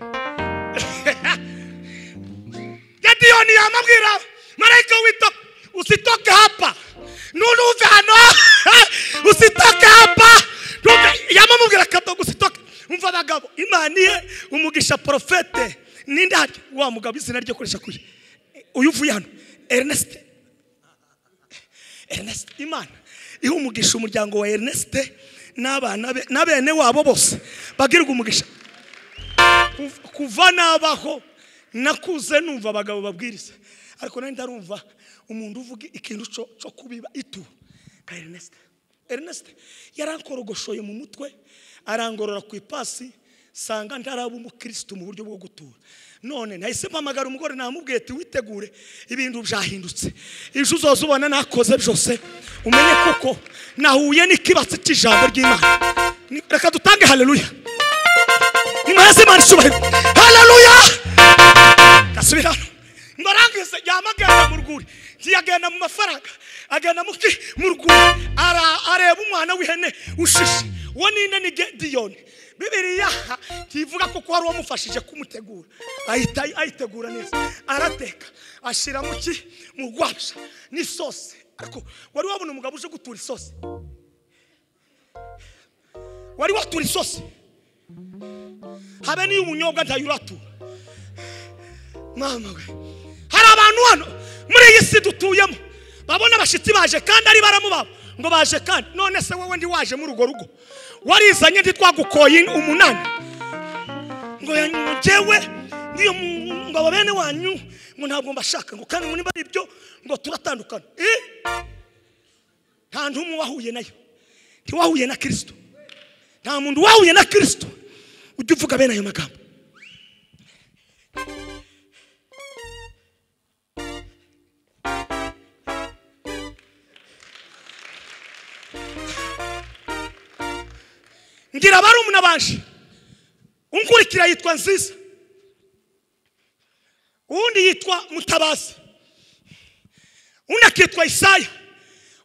Gideyoni yamabwira marayika wita usitoke hapa, nunuve hano, usitoke hapa. Yamamubwira kadogo usitoke. Umva abagabo Imana iye umugisha profete ninde hari wa mugabo izina ryo koresha kuri uyu uvuye hano Ernest. Ernest Imana iha umugisha umuryango wa Ernest n'abana be n'abene wabo bose bagirwa umugisha. Kuva nabaho nakuze numva abagabo babwiriza, ariko nari ndarumva umuntu uvuga ikintu cyo kubiba itu ka Ernest. Ernest yarankorogoshoye mu mutwe arangorora ku ipasi Sanga ntaraba umukristo mu buryo bwo gutura. None nahise mpamagara umugore namubwiye ati witegure ibintu byahindutse. Ibyo uzozubona nakoze byose umenye kuko nahuye n'ikibatsi cy'ijambo ry'Imana. Reka dutange haleluya. Nimuheze Imana icyubahiro. Haleluya. Gasubira hano. Ngorangize yamagana mu rwuri. Ntiyagenda mu mafaranga, agenda mu rwuri. Areba umwana w'ihene ushishe. Uwo ninde ni Gidiyoni. Bibiliya ntivuga kuko wari wamufashije kumutegura. Ahita ayitegura neza. Arateka, ashira mu ki mu rwabya n'isosi. Ariko wari wabona umugabo uje gutura isosi? Wari watura isosi? Habe niyo ubunyobwa ntayuratura. Mama we. Hari abantu hano muri iyi si dutuyemo babona abashitsi baje kandi ari baramubabo ngo baje kandi none se wowe ndi waje muri ugo rugo warizanye ntitwagukoye umunani ngo yanyewe ngiyo ngo abene wanyu ngo ntabwo mbashaka ngo kandi muri ibyo ngo turatandukana. Nta ntumwe wahuye nayo, ntiwahuye na Kristo. Nta muntu wahuye na Kristo ujya uvuga bene ayo magambo. Ngira barumuna banje unkurikira yitwa Nziza, undi yitwa Mutabazi, undi akitwa Isaya,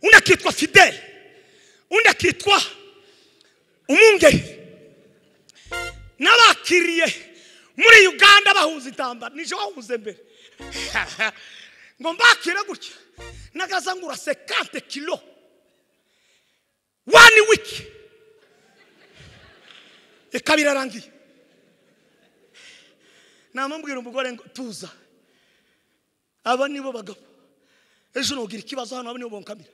undi akitwa Fidel, undi akitwa Umungeri. N'abakiriye muri Uganda bahuza intambara nije wahuze mbere ngo mbakire gutya nagazangura 50 kilo one week ikabira rangi. Namubwira umugore ngo tuza, aba nibo bagabo ejo nogira ikibazo hano aba nibo bonkamira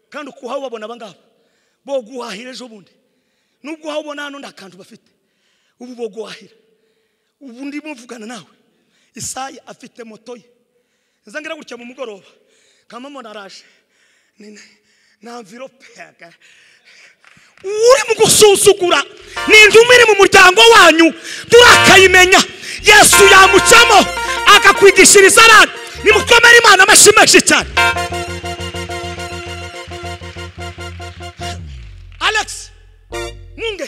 kandi ukuha ubabona abangaba bo guhahira ejo bundi nubwo ubona hano ndakantu bafite ubu bo guhahira. Ubu ndimo mvugana nawe Isaya afite moto ye nzangira gutya mu mugoroba kamamo naraje na envelope uri mu gusuzugura ni intumwa iri mu muryango wanyu turakayimenya. Yesu yamucamo akakwigishiriza abantu. Nimukomere Imana amashyi menshi cyane. Alex Munge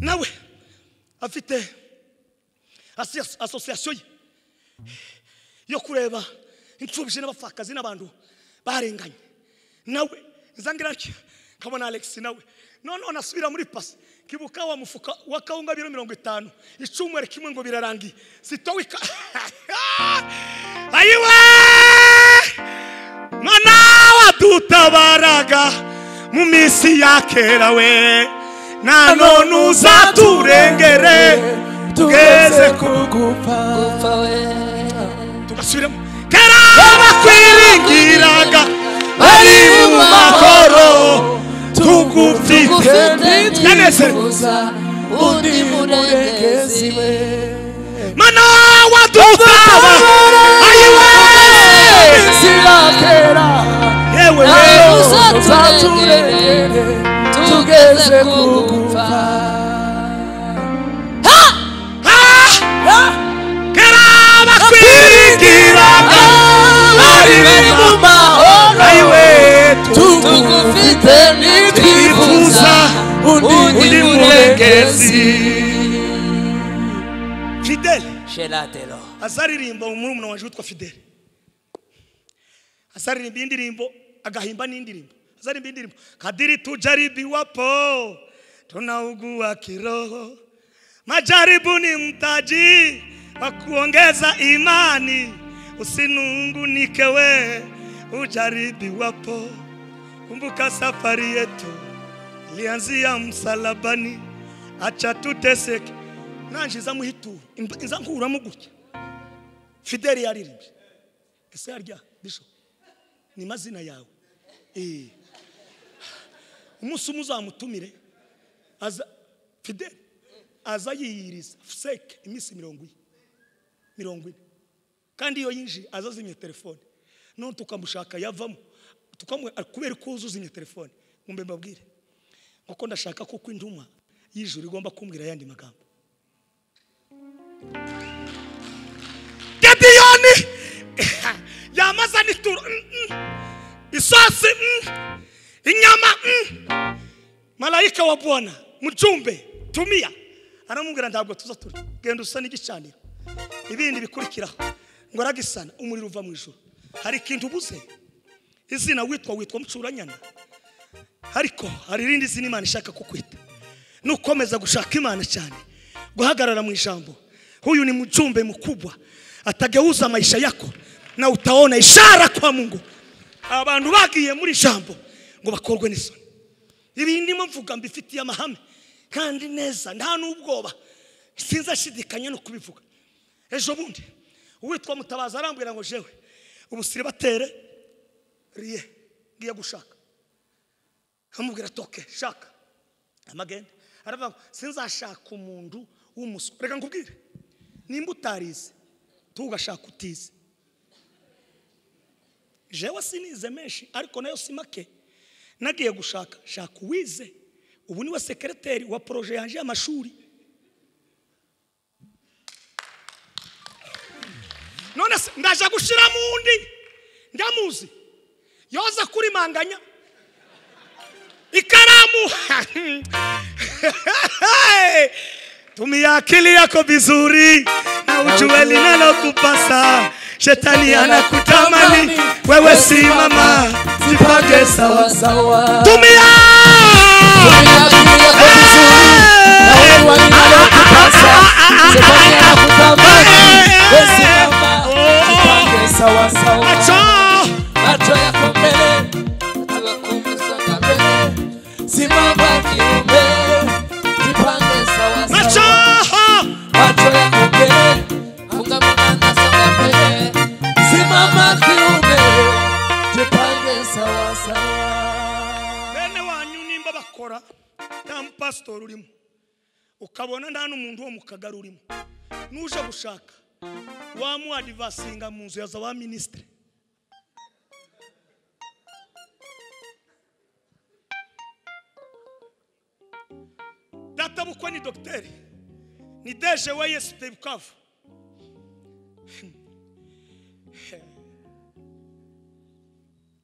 nawe afite association yo kureba imfubyi n'abapfakazi n'abantu barenganye. Nawe nzangira kabona Alex nawe none nasubira muri pasi kibuka wa mufuka wa kawunga biro 50 icumwere kimwe ngo birarangiye sitowika. Ayiwe mana wadutabaraga mu misi ya kera we na none uzaturengere tugeze kugupfa we. Tugasubiramo kera bakwiringiraga bari mu mahoro tugufite twifuza undi murengezi we mana wadutaba. Ayiwe yewe uzaturengere tugeze kugupfa. Kera bakwiringiraga bari mu mahoro ayiwe tugufite nitwifuza undi murengezi. Fidel Shelatelo azaririmba umurumuna wanje witwa Fidel azaririmba indirimbo agahimba n'indirimbo azaririmba indirimbo kadiri tujaribiwapo tunaugua kiroho majaribu ni mtaji wa kuongeza imani usinungunike we ujaribiwapo kumbuka safari yetu ilianzia msalabani acha tuteseke. Nanje zamuhitu inza nkuramo gutya Fidel yaririmbye ese arya bisho ni mazina yawe umunsi umuzamutumire aza Fidel aza yiyiriza seke iminsi 40 kandi iyo yinji azazimye telefone none tukamushaka yavamo tukamwe kubera ko uzuzimye telefone ngumbe mbabwire kuko ndashaka ko kwinduma y'ijuru igomba kumbwira yandi magambo. Gideyoni yamaza n'ituro, isosi, inyama. Malayika wa Bwana mjumbe tumia aramubwira ntabwo tuza turi, genda usana igicaniro, ibindi bikurikiraho. Ngo aragisana, umuriro uva mu ijuru. Hari ikintu ubuze, izina witwa mucuranyana, ariko hari irindi zina Imana ishaka kukwita. Nukomeza gushaka Imana cyane, guhagarara mu ijambo, huyu ni mjumbe mkubwa atageuza maisha yako na utaona ishara kwa Mungu. Abantu bagiye muri jambo ngo bakorwe n'isoni. Ibi ndimo mvuga mbifitiye amahame kandi neza, nta n'ubwoba, sinzashidikanya no kubivuga. Ejo bundi uwitwa Mutabaza arambwira ngo jewe ubusiribatere riye ngiye gushaka. Amubwira toke shaka amagende. Aravuga sinzashaka umuntu w'umuswa. Reka nkubwire, nimba utarize tugashaka utize. Jewe sinize menshi ariko nayo si make. Nagiye gushaka shaka uwize. Ubu niwe sekreteri wa projet yanje y'amashuri. None ndaje gushira mundi ndamuzi yoza kuri manganya ikaramu. Tumia akili yako vizuri na ujue linalokupasa. Shetani anakutamani, wewe simama, jipange sawa sawa. Tumia akili yako vizuri na ujue linalokupasa. Shetani anakutamani, wewe simama, jipange sawa sawa. Macho yako mbele, atakukumbuka mbele. Simama kiume, jipange sawa sawa. Macho yako mbele, funga mkanda songa mbele. Simama kiume, jipange sawa sawa. Bene wanyu nimba bakora nta pastor urimo, ukabona nta n'umuntu wo mu kagari urimo, nuje gushaka wamu advasinga mu nzu ya za wa ministre. Data bukwe ni docteur, ni DG wa ISP Bukavu.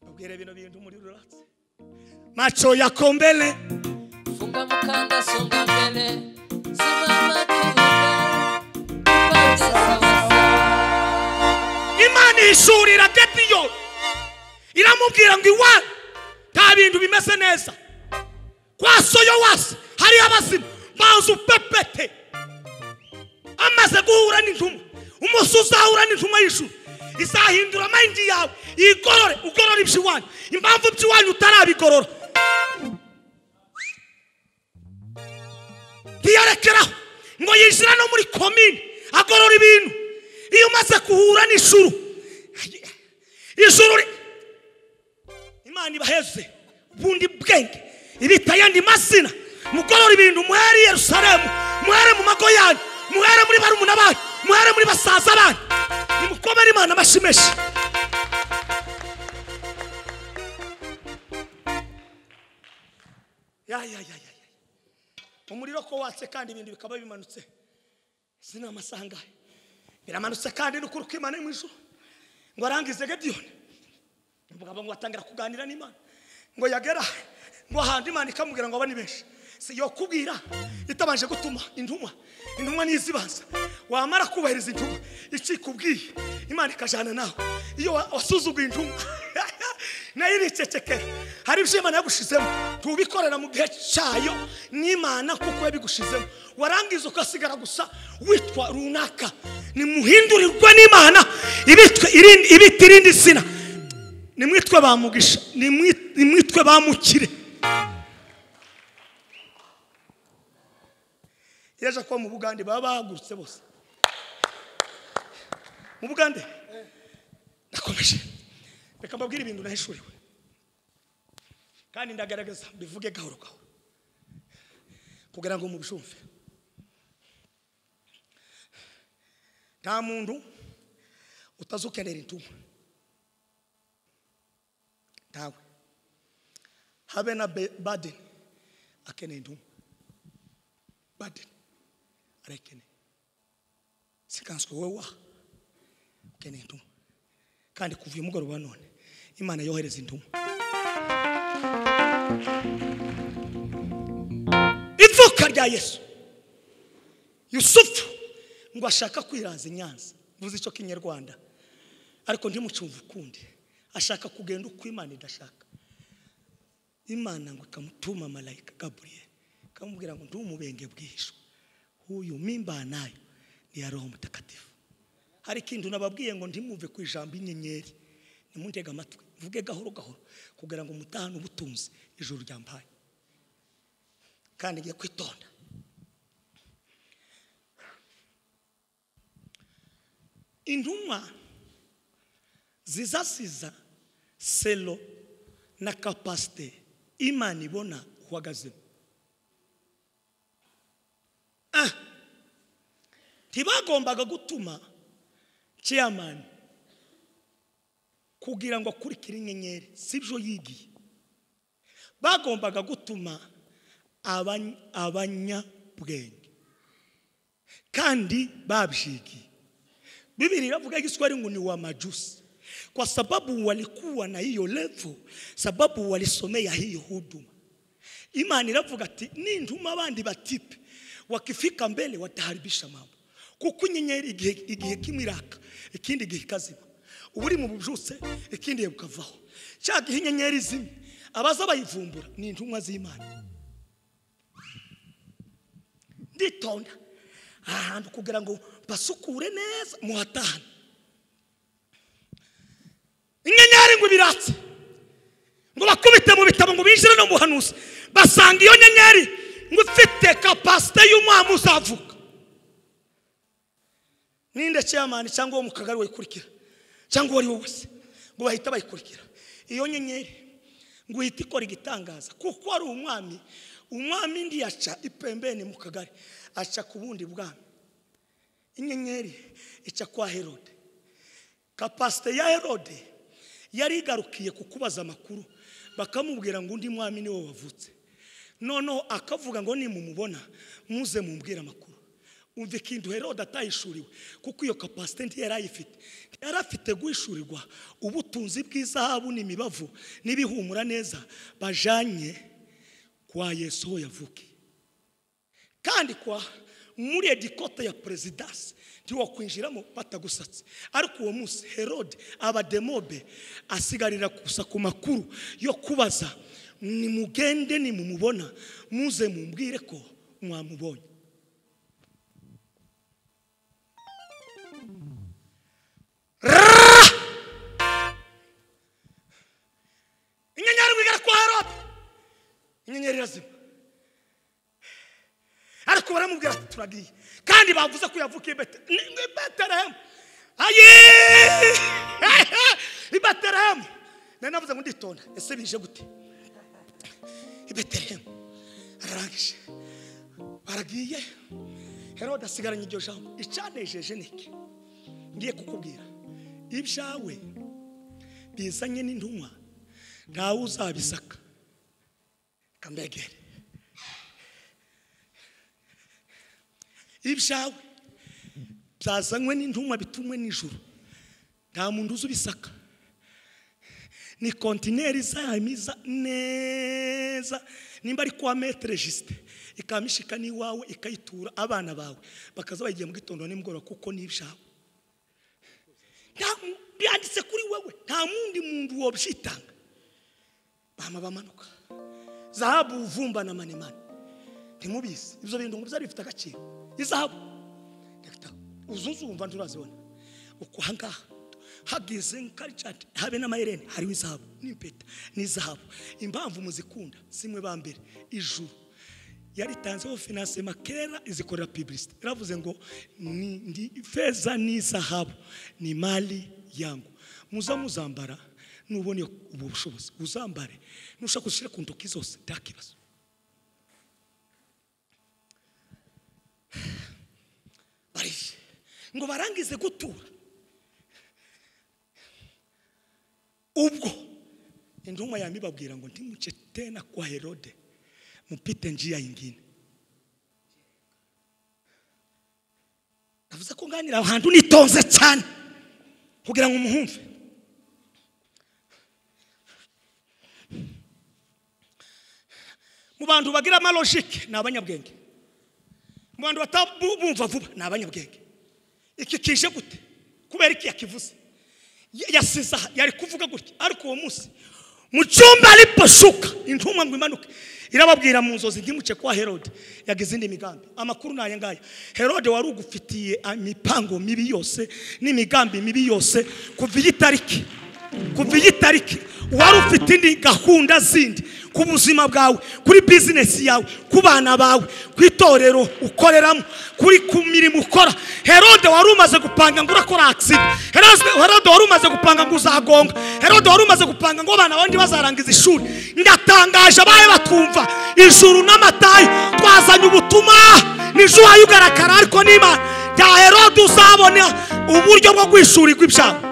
Babwire bino bintu muri ruratse. Macho yako mbele, funga mukanda songa mbele. Simama kiume, jipange sawa sawa. Imana ishurira Gideyoni, iramubwira ngo iwa nta bintu bimeze neza kwa soyo wasi hari abazimu banzu pepete. Amaze guhura n'intumwa, umunsi uzahura n'intumwa y'ijuru izahindura mind yawe, igorore, ugorore iby'iwanyu. Impamvu iby'iwanyu utarabigorora, ntiyarekeraho ngo yinjira no muri komine agorora ibintu. Iyo umaze guhura n'ijuru, ijuru Imana ibaheze bundi bwenge, ibita yandi mazina. Mugorora ibintu, muhere Yerusalemu, muhere mu mago yanyu, muhere muri barumuna banyu, muhere muri basaza banyu. Nimukomere Imana amashimeshi. Ya ya ya ya. Umuriro ko watse kandi ibintu bikaba bimanutse. Sina amasanga. Biramanutse kandi n'ukuri kw'Imana mu ijuru. Ngo arangize Gideyoni, umugabo ngo atangira kuganira n'Imana. Ngo yagera ngo ahandi Imana ikamubwira ngo aba ni benshi. Si yo kubwira itabanje gutuma intumwa, intumwa nizibanza. Wamara kubahiriza intumwa ikikubwiye Imana ikajana nawe. Iyo wasuzuguye intumwa nayo iricecekera. Hari ibyo Imana yagushizemo tubikorera mu gihe cyayo n'Imana kuko yabigushizemo. Warangiza ukasigara gusa witwa runaka. Nimuhindurirwe n'Imana ibitwe irindi zina. Nimwitwe ba mugisha, nimwitwe ba mukire. Yaje kuba mu Bugande baba bahagurutse bose. Mu Bugande ndakomeje. Reka mbabwire ibintu nahishuriwe kandi ndagaragaza bivuge gahoro gahoro kugira ngo mubyumve. Nta muntu utazukenera intumwa, ntawe. Habe na Baden akeneye intumwa. Burden arayikeneye. Sikanswe wowe wa ukeneye intumwa. Kandi kuva uyu mugoroba none Imana yohereza intumwa. Ivuka rya Yesu, Yusufu ngo ashaka kwiraza inyanza, mvuze icyo kinyarwanda ariko ndimucumva ukundi, ashaka kugenda uko Imana idashaka. Imana ngo ikamutuma malayika Gabriel ikamubwira ngo ntumubenge bwihishwa, huyu mimba nayo ni ya Roho Mtakatifu. Hari ikintu nababwiye ngo ntimuve ku ijambo inyenyeri, nimundega amatwi mvuge gahoro gahoro kugira ngo mutahane ubutunzi ijuru ryambaye. Kandi ngiye kwitonda. Intumwa zizasiza selo na kapasite Imana ibona uhagazemo. Ntibagombaga gutuma chairman kugira ngo akurikire inyenyeri, sibyo yigiye. Bagombaga gutuma abanyabwenge kandi babyigiye. Biblia inavuga Kiswahili ngo ni wa majusi, kwa sababu walikuwa na hiyo level, sababu walisomea hiyo huduma. Imana iravuga ati nintuma abandi batipe wakifika mbele wataharibisha mambo. Kuko inyenyeri igihe kimiraka ikindi gihe kazima, uburi mu bujuse ikindi bukavaho. Cya gihe inyenyeri zimwe abaza bayivumbura ni intumwa z'Imana. Nditonda ahantu kugira ngo basukure neza muhatahane. Inyenyeri ngo biratse ngo bakubite mu bitabo ngo binjire no muhanuzi, basanga iyo nyenyeri ngo ifite kapasite y'umwami uzavuka. Ninde chairman cyangwa uwo mu kagari wayikurikira cyangwa uwo ari we wese ngo bahita bayikurikira iyo nyenyeri ngo ihite ikora igitangaza, kuko ari umwami. Umwami ndi aca ipembeni mu kagari, aca ku bundi bwami. Inyenyeri ica kwa Herode. Kapasite ya Herode yari igarukiye kukubaza amakuru, bakamubwira ngo undi mwami niwe wavutse. Noneho akavuga ngo nimumubona muze mumbwire amakuru. Umva ikintu Herode atayishuriwe, kuko iyo kapasite ntiyari ayifite. Yari afite guhishurirwa ubutunzi bw'izahabu n'imibavu n'ibihumura neza bajanye kwa Yesu yavukiye. Kandi kwa muri edikote ya presidence ntiwakwinjiramo batagusatse. Ariko uwo munsi Herode abademobe asigarira gusa ku makuru yo kubaza, nimugende nimumubona muze mumbwire ko mwamubonye. Inyenyeri wigara kwa Herode, inyenyeri irazima. Ariko baramubwira ati turagiye, kandi bavuze ko yavukiye Betelehemu. Ayi i Betelehemu. Nari navuze ngo nditonda, ese bije gute i Betelehemu? Ararangije baragiye. Herode asigaranye iryo jambo. Icanejeje niki ngiye kukubwira, ibyawe bizanye n'intumwa ntawe uzabisaka. Kambegere ibyawe byazanywe n'intumwa bitumwe n'ijuru, nta muntu uzubisaka. Ni kontineri zamiza neza, nimba ari kwa metre juste ikamishika n'iwawe ikayitura abana bawe bakaza bayigiye mu gitondo nimugoroba, kuko ni ibyawe. Byanditse kuri wewe, nta mundi muntu wobyitanga. Bama bamanuka zahabu uvumba na manemane, ntimubizi ibyo bintu ngo byari bifite agaciro. Izahabu uzuzumva nturazibona uko ahangaha hagize nkaricati habe n'amayerene hariho izahabu n'impeta n'izahabu. Impamvu muzikunda simwe ba mbere, ijuru yaritanzeho finance makera izikorera publicity, iravuze ngo ndi feza n'izahabu ni mali yangu. Muza muzambara nubone ubu bushobozi uzambare, nushaka gushira ku ntoki zose nta kibazo. Barije ngo barangize gutura, ubwo intumwa yamibabwira ngo ntimuce tena kwa Herode, mupite njia ingine. Navuze ko nganira ahantu nitonze cyane kugira ngo umuhumve. Mu bantu bagira ama logique ni abanyabwenge. Mu bantu batabumva vuba ni abanyabwenge. Iki kije gute? Kubera iki yakivuze? Yasiza yari kuvuga gutya, ariko uwo munsi mu cyumba aliposhuka intumwa ngo imanuke irababwira mu nzozi ntimuce kwa Herode yagize indi migambi. Amakuru naye ngaya, Herode wari ugufitiye imipango mibi yose n'imigambi mibi yose kuva iyi tariki, kuva iyi tariki wari ufite indi gahunda zindi ku buzima bwawe, kuri business yawe, ku bana bawe, ku itorero ukoreramo, kuri ku mirimo ukora. Herode wari umaze gupanga ngo urakora accident. Herode wari umaze gupanga ngo uzagonga. Herode wari umaze gupanga ngo abana bandi bazarangiza ishuri. Ndatangaje abaye batumva ijuru n'amatayi twazanye ubutumwa nijoro ayugarakara, ariko niba ya Herode uzabona uburyo bwo kwishurirwa ibyago.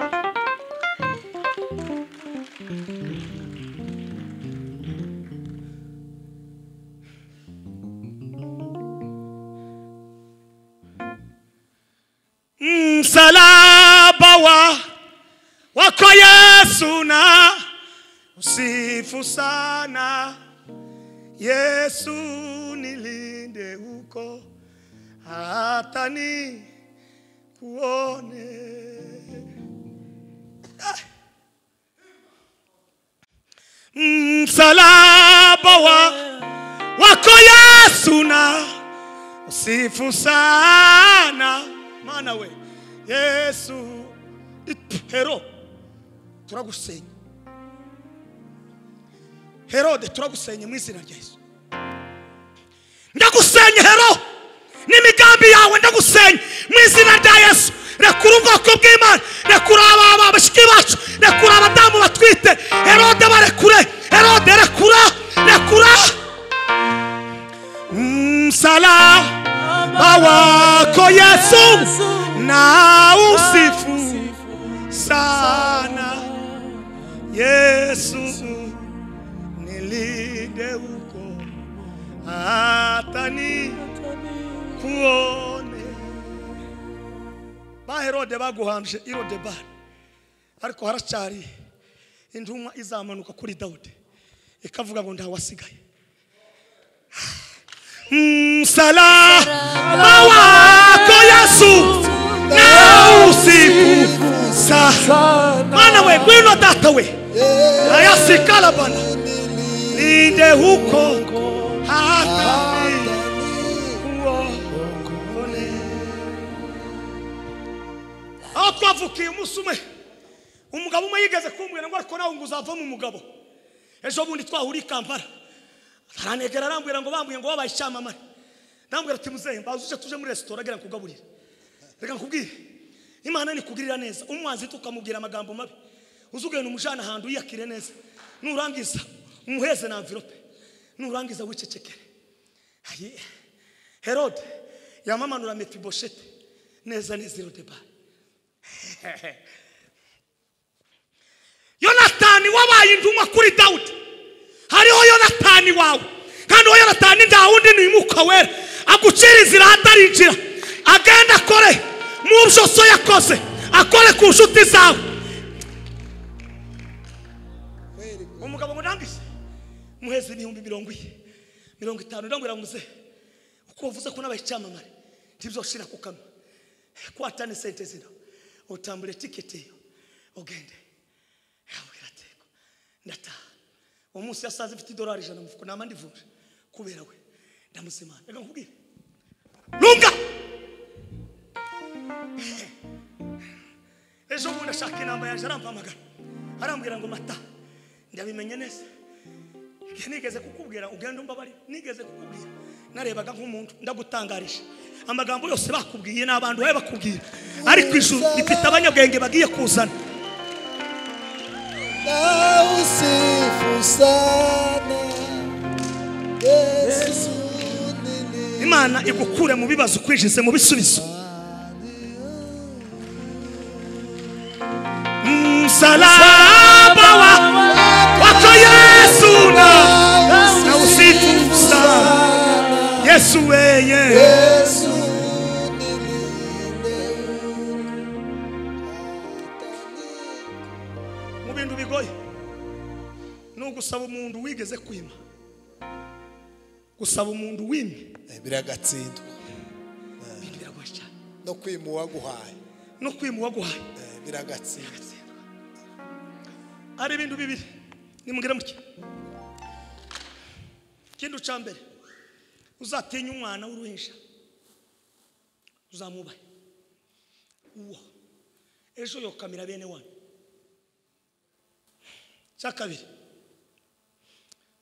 Msalaba wako Yesu na usifu sana. Yesu nilinde huko hata ni kuone. Msalaba wako Yesu na usifu sana. Mana we Yesu Hero turagusenye. Herode turagusenye mu izina rya Yesu. Ndagusenye Hero n'imigambi yawe, ndagusenye mu izina rya Yesu. Rekura ubwoko bw'Imana, rekura aba bashiki bacu, rekura abadamu batwite. Herode barekure, Herode rekura, rekura. Msalaba wako Yesu na usifu sana. Yesu nilinde huko hata ni kuone. Ba Herode baguhamje Herode bari, ariko haracari intumwa izamanuka kuri Dawudi ikavuga ngo ntawasigaye. Msalaba wako Yesu na usifu sana. Mana we ngwino data we ayasikala bana linde huko hata kuone. Aho twavukiye umunsi umwe umugabo umwe yigeze kumbwira ngo ariko nawe ngo uzavamo umugabo. Ejo bundi twahuriye i Kampala aranegera arambwira ngo bambwiye ngo wabaye icyamamare. Ndambwira ati muzehe mbaze tuje muri resitora agira nkugaburire. Reka nkubwire, Imana nikugirira neza umwanzi tukamubwira amagambo mabi uzugenda umujana ahantu yiyakire neza, nurangiza umuheze na envelope, nurangiza wicecekere. Herode yamamanura Mefiboshete neza neza Herode ba. Yonatani wabaye intumwa kuri Dawudi. Hariho Yonatani wawe, kandi uwo Yonatani nta wundi ni Umwuka Wera agucira inzira ahatarinjira, agenda akore mu byo so yakoze, akore ku nshuti zawe. Umugabo ngo ndangise muheze 40,000 ndangwira muze uko uvuze ko nabaye icyamamare ntibyoshira ku kanwa kwatane sente zino utambure tiketi ogende. Ndataha uwo munsi yasanze mfite idolari 100 mu mufuko nama ndivuje kubera we ndamuzimana. Reka nkubwire lunga ejo bundi ashaka inamba yaje arampamagara arambwira ngo mata ndabimenye neza nigeze kukubwira ugenda umbabari, nigeze kukubwira narebaga nk'umuntu ndagutangarisha amagambo yose bakubwiye n'abantu bawe bakubwira, ariko ijuru rifite abanyabwenge bagiye kuzana. Na usifu sana Yesu nili. Imana igukure mu bibazo kwinjize mu bisubizo. Msalaba wako Yesu na usifu sana Yesu weye. Yesu nilinde bigoye ni ugusaba umuntu wigeze kwima, gusaba umuntu wimye biragatsindwa. Ibintu biragoye cyane. No kwima uwaguhaye, no kwima uwaguhaye biragatsindwa. Ari ibintu bibiri nimugire muke. Ikintu cya mbere, uzatinya umwana w'uruhinja uzamubahe, uwo ejo yokamira bene wanyu. Cya kabiri,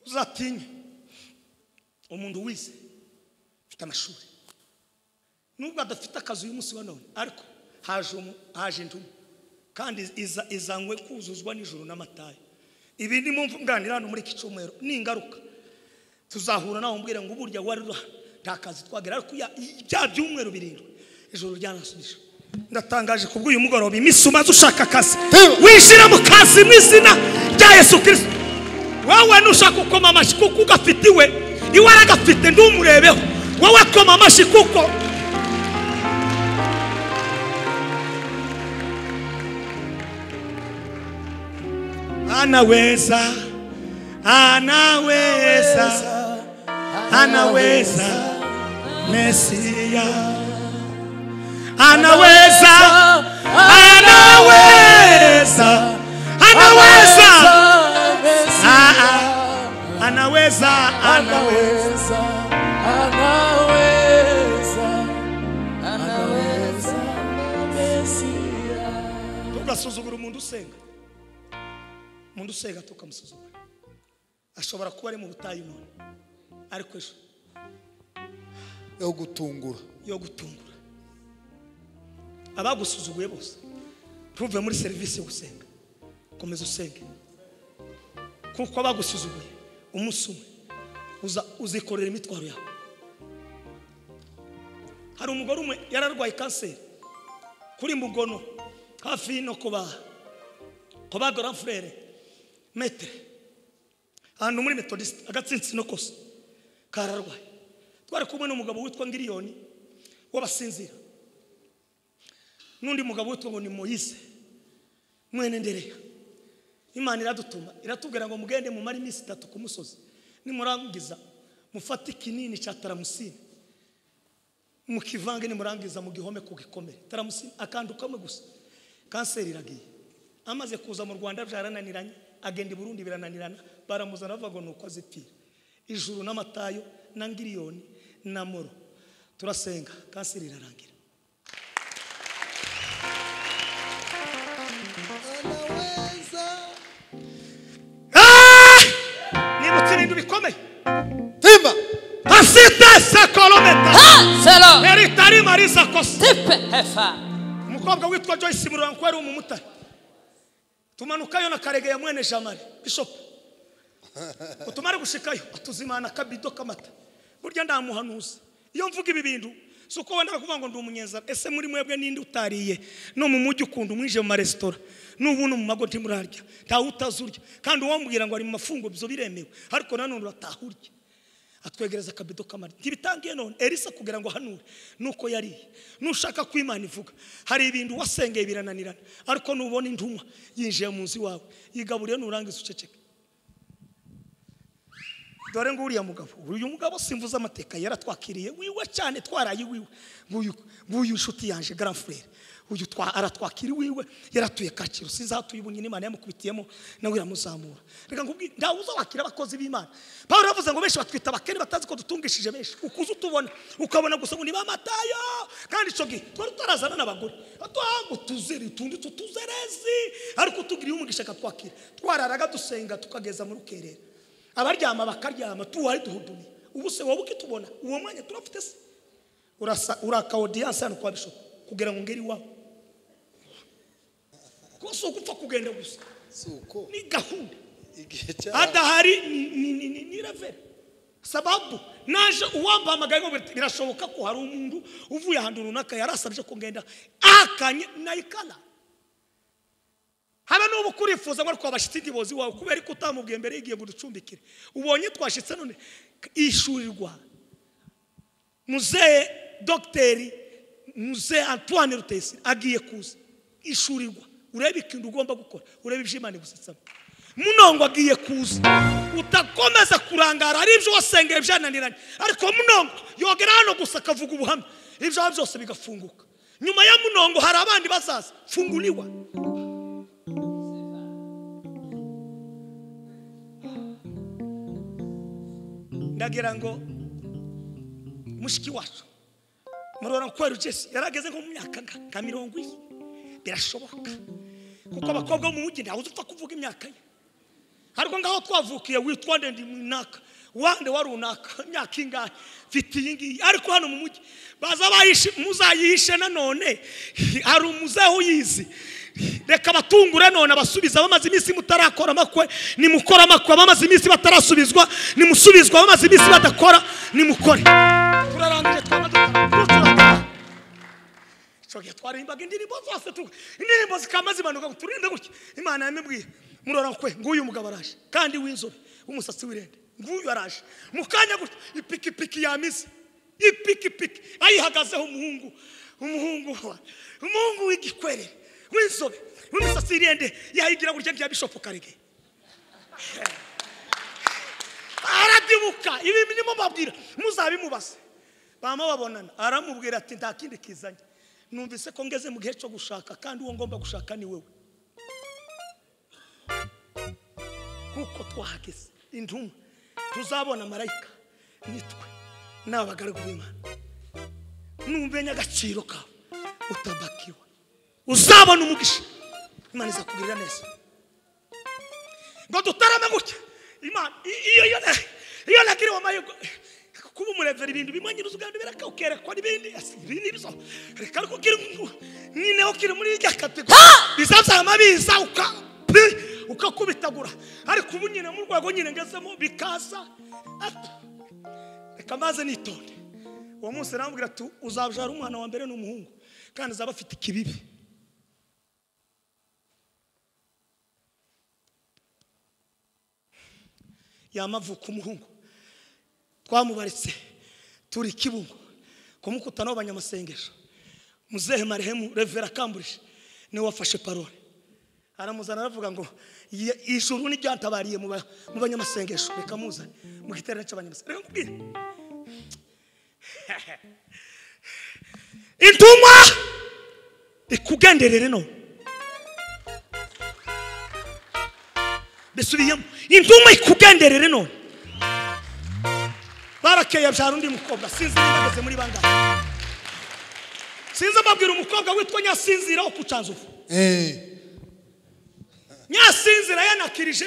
uzatinye umuntu wize ufite amashuri, nubwo adafite akazi uyu munsi wa none, ariko haje intumwa kandi izanywe kuzuzwa nijoro n'amatayo. Ibi ni mpamvu nganira hano muri iki cyumweru ni ingaruka tuzahura nawe umbwira ngo burya wari nta kazi twagera, ariko bya byumweru birindwi ijoro ryanasubije. Ndatangaje kubw'uyu mugoroba, iminsi umaze ushaka akazi wishyira mu kazi mu izina rya Yesu Kristo. Wowe nushaka ukoma amashyi kuko ugafite iwe, iwe aragafite ndumurebeho. Wowe koma amashyi kuko anaweza, anaweza, anaweza Mesia, anaweza, anaweza, anaweza, anaweza, anaweza, anaweza, anaweza Mesia. Tugasuzugura umuntu usenga, umuntu usenga tukamusuzugura. Ashobora kuba ari mu butayu none, ariko ejo yo gutungura, yo gutungura. Abagusuzuguye bose tuve muri serivisi yo gusenga, komeza usenge, kuko abagusuzuguye umunsi umwe uzikorera imitwaro yawe. Hari umugore umwe yararwaye kanseri kuri Mugono hafi no kuba grand frère maître ahantu muri Methodiste, agatsinsi no kose kararwaye. Twari kumwe n'umugabo witwa Ngiriyoni w'abasinzira, n'undi mugabo witwa ngo ni Moise mwene Ndereya. Imana iradutuma iratubwira ngo mugende mumare iminsi 3 ku musozi, nimurangiza mufate ikinini cya taramusine mukivange, nimurangiza mugihome ku gikomere. Taramusine akantu kamwe gusa, kanseri iragiye. Amaze kuza mu Rwanda byarananiranye, agenda i Burundi birananirana, baramuzana bavuga ngo nuko azipfira. Ijuru n'amatayo na Ngiriyoni na Moro turasenga, kanseri irarangira. Nibutse ibintu bikomeye. Timba pasite sekolometa eritari marisa kose. Umukobwa witwa Joyce Muranko yari umumotari, tumanukayo na Karegeya mwene Jamari bishop. Utumare gushikayo atuzimana kabido kamata. Burya ndamuhanuza iyo mvuga ibi bintu si uko wenda kuvuga ngo ndi umunyenzara. Ese muri mwebwe ninde utariye no mu mujyi ukunda umwije mu maresitora n'ubu no mu mago ntimurarya, ntawe utazurya, kandi uwambwira ngo ari mu mafungo byo biremewe, ariko nanone uratahurya. Atwegereza akabido kamata ntibitangiye none. Elisa kugira ngo hanure nuko yariye. Nushaka ko Imana ivuga hari ibintu wasengeye birananirana, ariko nubona intumwa yinjiye mu nzu wawe yigaburiye nurangiza uceceke. Dore ngo uriya mugabo, uyu mugabo simvuze amateka, yaratwakiriye wiwe cyane, twaraye wiwe. Nguyu inshuti yanje grand frère, uyu aratwakira wiwe, yaratuye Kacyiru, sinzatuye ubunyine, Imana yamukubitiyemo nawe iramuzamura. Reka nkubwire, ntawe uzawakira abakozi b'Imana. Paulo yavuze ngo benshi batwita abakene batazi ko dutungishije benshi. Ukuze utubona ukabona gusa ngo ni bamatayo, kandi ico gihe twari tutarazana n'abagore, twagutuzeri tundi tutuzerezi, ariko tugiriye umugisha akatwakira. Twararaga dusenga tukageza mu rukerera, abaryama bakaryama, tuwari duhudumiye. Ubu se wowe ukitubona uwo mwanya turafite se urasa uraka audience hano kwa bishop kugira ngo ngeri iwawe, ko so gupfa kugenda gusa suko ni gahunda igihe cya adahari ni ravera. Sababu naje uwambamagaye ngo birashoboka ko hari umuntu uvuye ahantu runaka yarasabye ko ngenda akanye nayikala. Haba nubu kurifuza ngo ariko abashitsi ndibozi wawe kubera ko utamubwiye mbere igiye ngo ducumbikire, ubonye twashitse none ishurirwa. Muzee Dr. Muzee Antoine Rutesi agiye kuza ishurirwa, Urebe ikintu ugomba gukora, urebe ibyo Imana igusetsamo. Munongo agiye kuza, utakomeza kurangara ari ibyo wasengeye byananiranye. Ariko Munongo yogera hano gusa akavuga ubuhamya, ibyo byose bigafunguka. Nyuma ya Munongo hari abandi bazaza, funguliwa. Ndagira ngo mushiki wacu murora kwera Jesse yarageze nko mu myaka nka 40, birashoboka kuko abakobwa mu mujyi ntawe uzupfa kuvuga imyaka ye. Ariko ngaho twavukiye witwa nde ndi mwinaka wande warunaka imyaka ingahe mfite iyi ngiyi. Ariko hano mu mujyi baza bayishi muzayihishe nanone hari umuzeho yizi. Reka batungure none abasubiza bamaze iminsi mutarakora amakwe, nimukora amakwe. Bamaze iminsi batarasubizwa, nimusubizwa. Bamaze iminsi badakora, nimukore. Turarangije twamaze icyo twarimbaga indirimbo zose, indirimbo zikama zimanuka turinde gutya. Imana yamibwiye murora kwe nguyu mugabo araje, kandi w'inzobe w'umusatsi w'irende nguyu araje. Mukanya gutya ipikipiki yamize, ipikipiki ayihagazeho umuhungu w'igikwere w'inzobe w'imisatsi y'irende, yayigira gutya nka Bishop Karege. Aradibuka ibi nimo mbabwira muzabimubaze. Bama babonana aramubwira ati nta kindi kizanye, numvise ko ngeze mu gihe cyo gushaka, kandi uwo ngomba gushaka ni wewe. Kuko twahageze intumwa tuzabona marayika nitwe n'abagaragu b'Imana. Numenya agaciro kawe utabakiwa, uzabona umugisha. Imana izakugirira neza. Ngo dutarame gutya Imana iyo nakiriwe amahirwe kuba umurevera ibintu bimwe nyine uzuganda biraka ukerekwa n'ibindi ibindi bizo. Reka ariko kiri nyine ukiri muri irya kategori bizazama biza ukakubitagura. Ariko ubu nyine mu rwego nyine ngezemo bikaza. Reka maze nitonde. Uwo munsi arambwira ati uzabyara umwana wa mbere n'umuhungu, kandi azaba afite ikibibi. Yamavuka umuhungu twamubaritse turi Kibungo kumukutana w'abanyamasengesho. Muzehe marehemu Revera Kamburishe niwe wafashe parole, aramuzana aravuga ngo ijuru ni ryantabariye mu banyamasengesho, reka muzane mu giterane cy'abanyamasengesho. Reka nkubwire intumwa ikugenderere no bisubiyemo, intumwa ikugenderere none. Barakeye abyara undi mukobwa, sinzi niba ageze muri bangahe. Sinzi amabwira umukobwa witwa Nyasinzira wo kucanzuvu. Nyasinzira yanakirije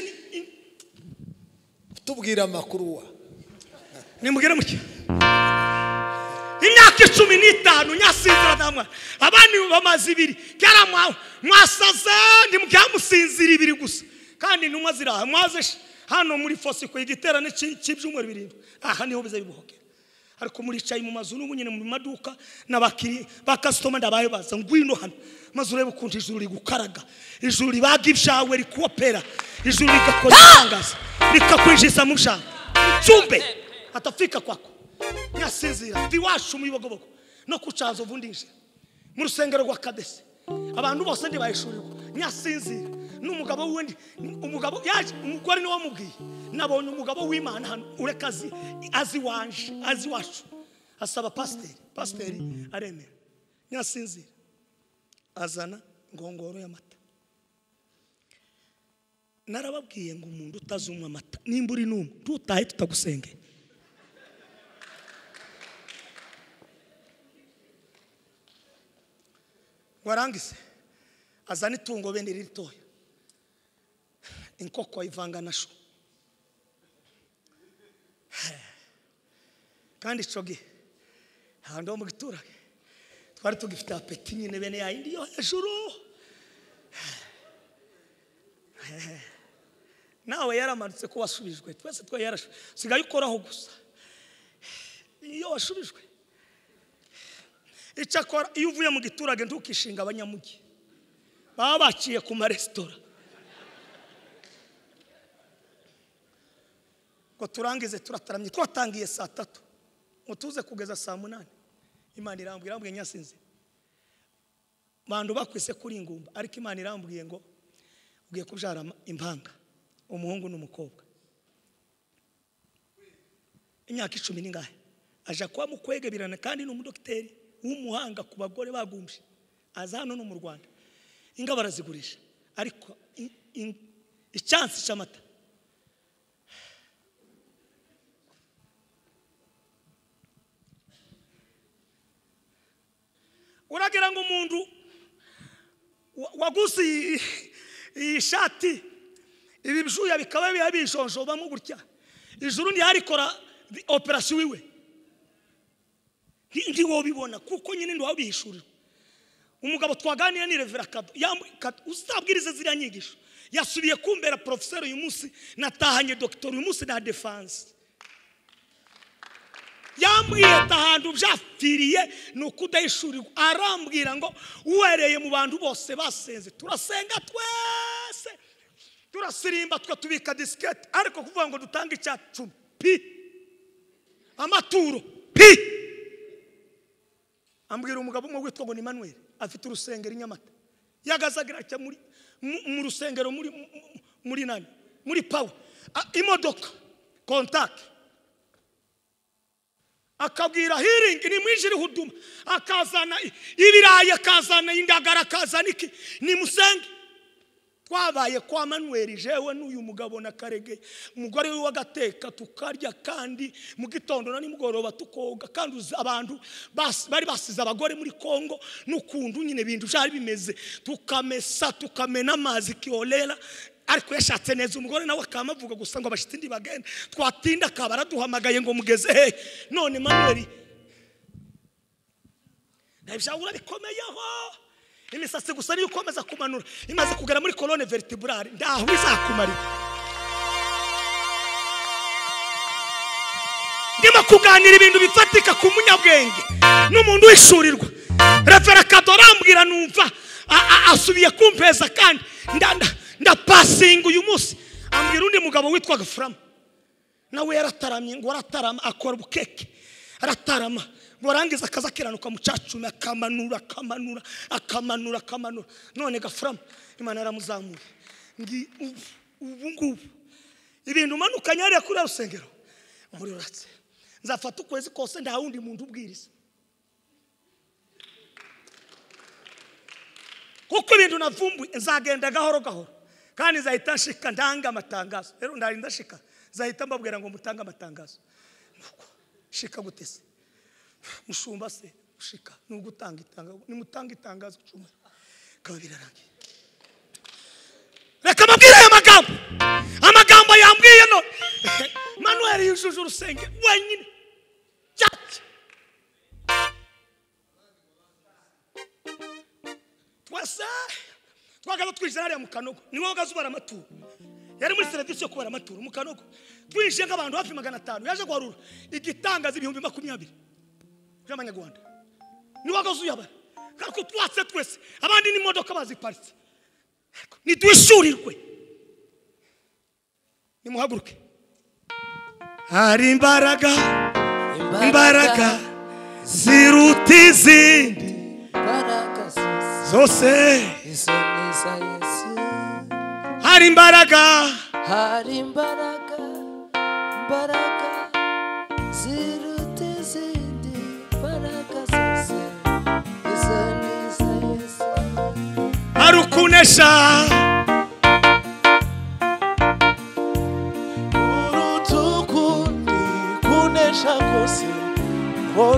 tubwira amakuru wa nimugere muke. Imyaka 15 Nyasinzira namwe abandi bamaze ibiri kera mwasaze ndimubyamusinzira ibiri gusa, kandi intumwa ziraha mwaze hano muri Fosiko igiterane cy'ibyumweru 7. Aha niho bize bibuhokera. Ariko muricaye mu mazu n'ubu nyine mu maduka n'abakiri bakasitoma ndabaye baza ngwino hano maze urebe ukuntu ijuru rigukaraga, ijuru ribaga ibyawe rikuopera, ijuru rigakora itangaza rikakwinjiza mu byawe cyumbe atafika kwako. Nyasinzira biwashu mu Bibogobogo no kucaza uvundije mu rusengero rwa Kadese abantu bose ndibayishurirwa. Nyasinzira n'umugabo wundi, umugabo yaje umugore niwe wamubwiye nabonye umugabo w'Imana hano ureka azi wanje azi wacu. Asaba pasiteri aremera. Nyasinzira azana ngongoro y'amata. Narababwiye ngo umuntu utazumwa amata nimba uri numwe ntutahe tutagusenge. Warangize azana itungo bene ritoya, inkoko ayivanga na shu. Kandi ico gihe ahantu ho mu giturage twari tugifite apeti nyine bene yayindi yo hejuru. Nawe yaramanutse ko wasubijwe, twese twe yarashu sigaye ukoraho gusa iyo wasubijwe. Icyakora iyo uvuye mu giturage ntukishinga abanyamugi baba baciye ku maresitora. Ngo turangize turataramye, twatangiye saa 3 ngo tuze kugeza saa 8. Imana irambwira Nyasinzira Bantu bakwise kuri ingumba, ariko Imana irambwiye ngo ugiye kubyara impanga, umuhungu n'umukobwa. Imyaka 10 ningahe aja kwa mukwegebirana, kandi ni umudokiteri w'umuhanga ku bagore bagumbye, aza hano no mu Rwanda inga barazigurisha, ariko icyansi cy'amata uragira ngo umuntu waguze iyi shati ibi byuya bikaba biyabijonjobamo gutya, ijuru ntiyarikora operation wiwe ndi wobibona, kuko nyine ndi wabihishurira. Umugabo twaganira ni Revera Kado, uzabwiriza ziriya nyigisho, yasubiye kumbera professeur uyu munsi, natahanye docteur uyu munsi na defense. Yambwiye ahantu byapfiriye ni ukudahishurira, arambwira ngo uwereye mu bantu bose basenze, turasenga twese turasirimba twe tubika diskette, ariko kuvuga ngo dutange icya 10 pi amaturo pi. Ambwira umugabo umwe witwa ngo ni Emmanuel, afite urusengero i Nyamata, yagazagira cya muri mu rusengero muri nani muri power, imodoka contact, akabwira hearing ni mwijiri huduma, akazana ibirayi, akazana indagara, akazana iki, ni musenge. Twabaye kwa Manuel jewe n'uyu mugabo na Karege, umugore we wagateka tukarya, kandi mu gitondo na nimugoroba tukoga, kandi abantu bari basize abagore muri Kongo n'ukundu nyine bintu byari bimeze, tukamesa tukamena amazi kiolela, ariko yashatse neza umugore nawe akamavuga gusa ngo abashitsi ndi bagende, twatinda akaba araduhamagaye ngo mugeze he. None Manuel nabishagura bikomeyeho, imisatsi gusa niyo ukomeza kumanura, imaze kugera muri colonne vertebrale ndaho izakumarira. Ndimo kuganira ibintu bifatika ku munyabwenge n'umuntu wishurirwa. Revera Kado arambwira numva asubiye kumpeza, kandi ndapasinga uyu munsi. Ambwira undi mugabo witwaga Frama, nawe yarataramye ngo aratarama akora ubukeke, aratarama ngo arangiza akaza akiranuka mu cacumi, akamanura akamanura akamanura akamanura. None Gaframa Imana yaramuzamuye. Ngi ubu ngubu ibintu umanukanye hariya kuri rusengero muri uratse, nzafata ukwezi kose nta wundi muntu ubwiriza, kuko ibintu navumbuye nzagenda gahoro gahoro, kandi nzahita nshika ndanga amatangazo. Rero ndarinda shika nzahita mbabwira ngo mutange amatangazo. Nuko shika gutese mushumba se ushika nugutanga itangazo, nimutanga itangazo cuma kaba birarangiye. Reka mabwire aya magambo, amagambo yambwiye no Manuel yujuje urusenge wenyine. Twese twagaza twinjira hariya mu Kanogo, niwe wagaza ubara amaturo, yari muri serivisi yo kubara amaturo mu Kanogo. Twinjiye nk'abantu hafi 500, yaje guharura igitangaza 20,000 by'amanyarwanda, niwe wagaza uyabara. Ariko twatse twese, abandi n'imodoka baziparitse. Nitwishurirwe, nimuhaguruke. Hari imbaraga, imbaraga ziruta izindi zose, hari imbaraga, hari imbaraga, imbaraga ziruta izindi mbaraga zose, izo ni iza Yesu. Hari ukunesha, uruta ukundi kunesha kose ngo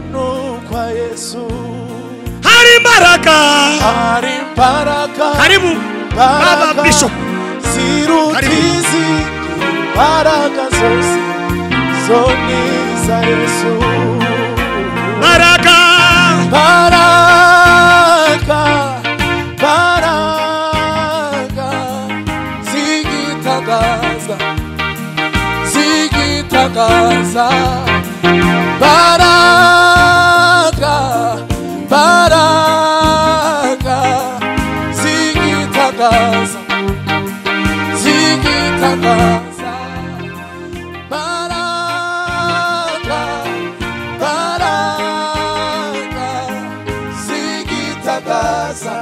kwa Yesu. Hari imbaraga, hari imbaraga, karibu baba bishop, ziruta izindi mbaraga zose, zo ni iza Yesu. Mbaraga, mbaraga, mbaraga zigitangaza, zigitangaza, mbaraga, mbaraga zigitangaza, zigitangaza, mbaraga, mbaraga zigitangaza,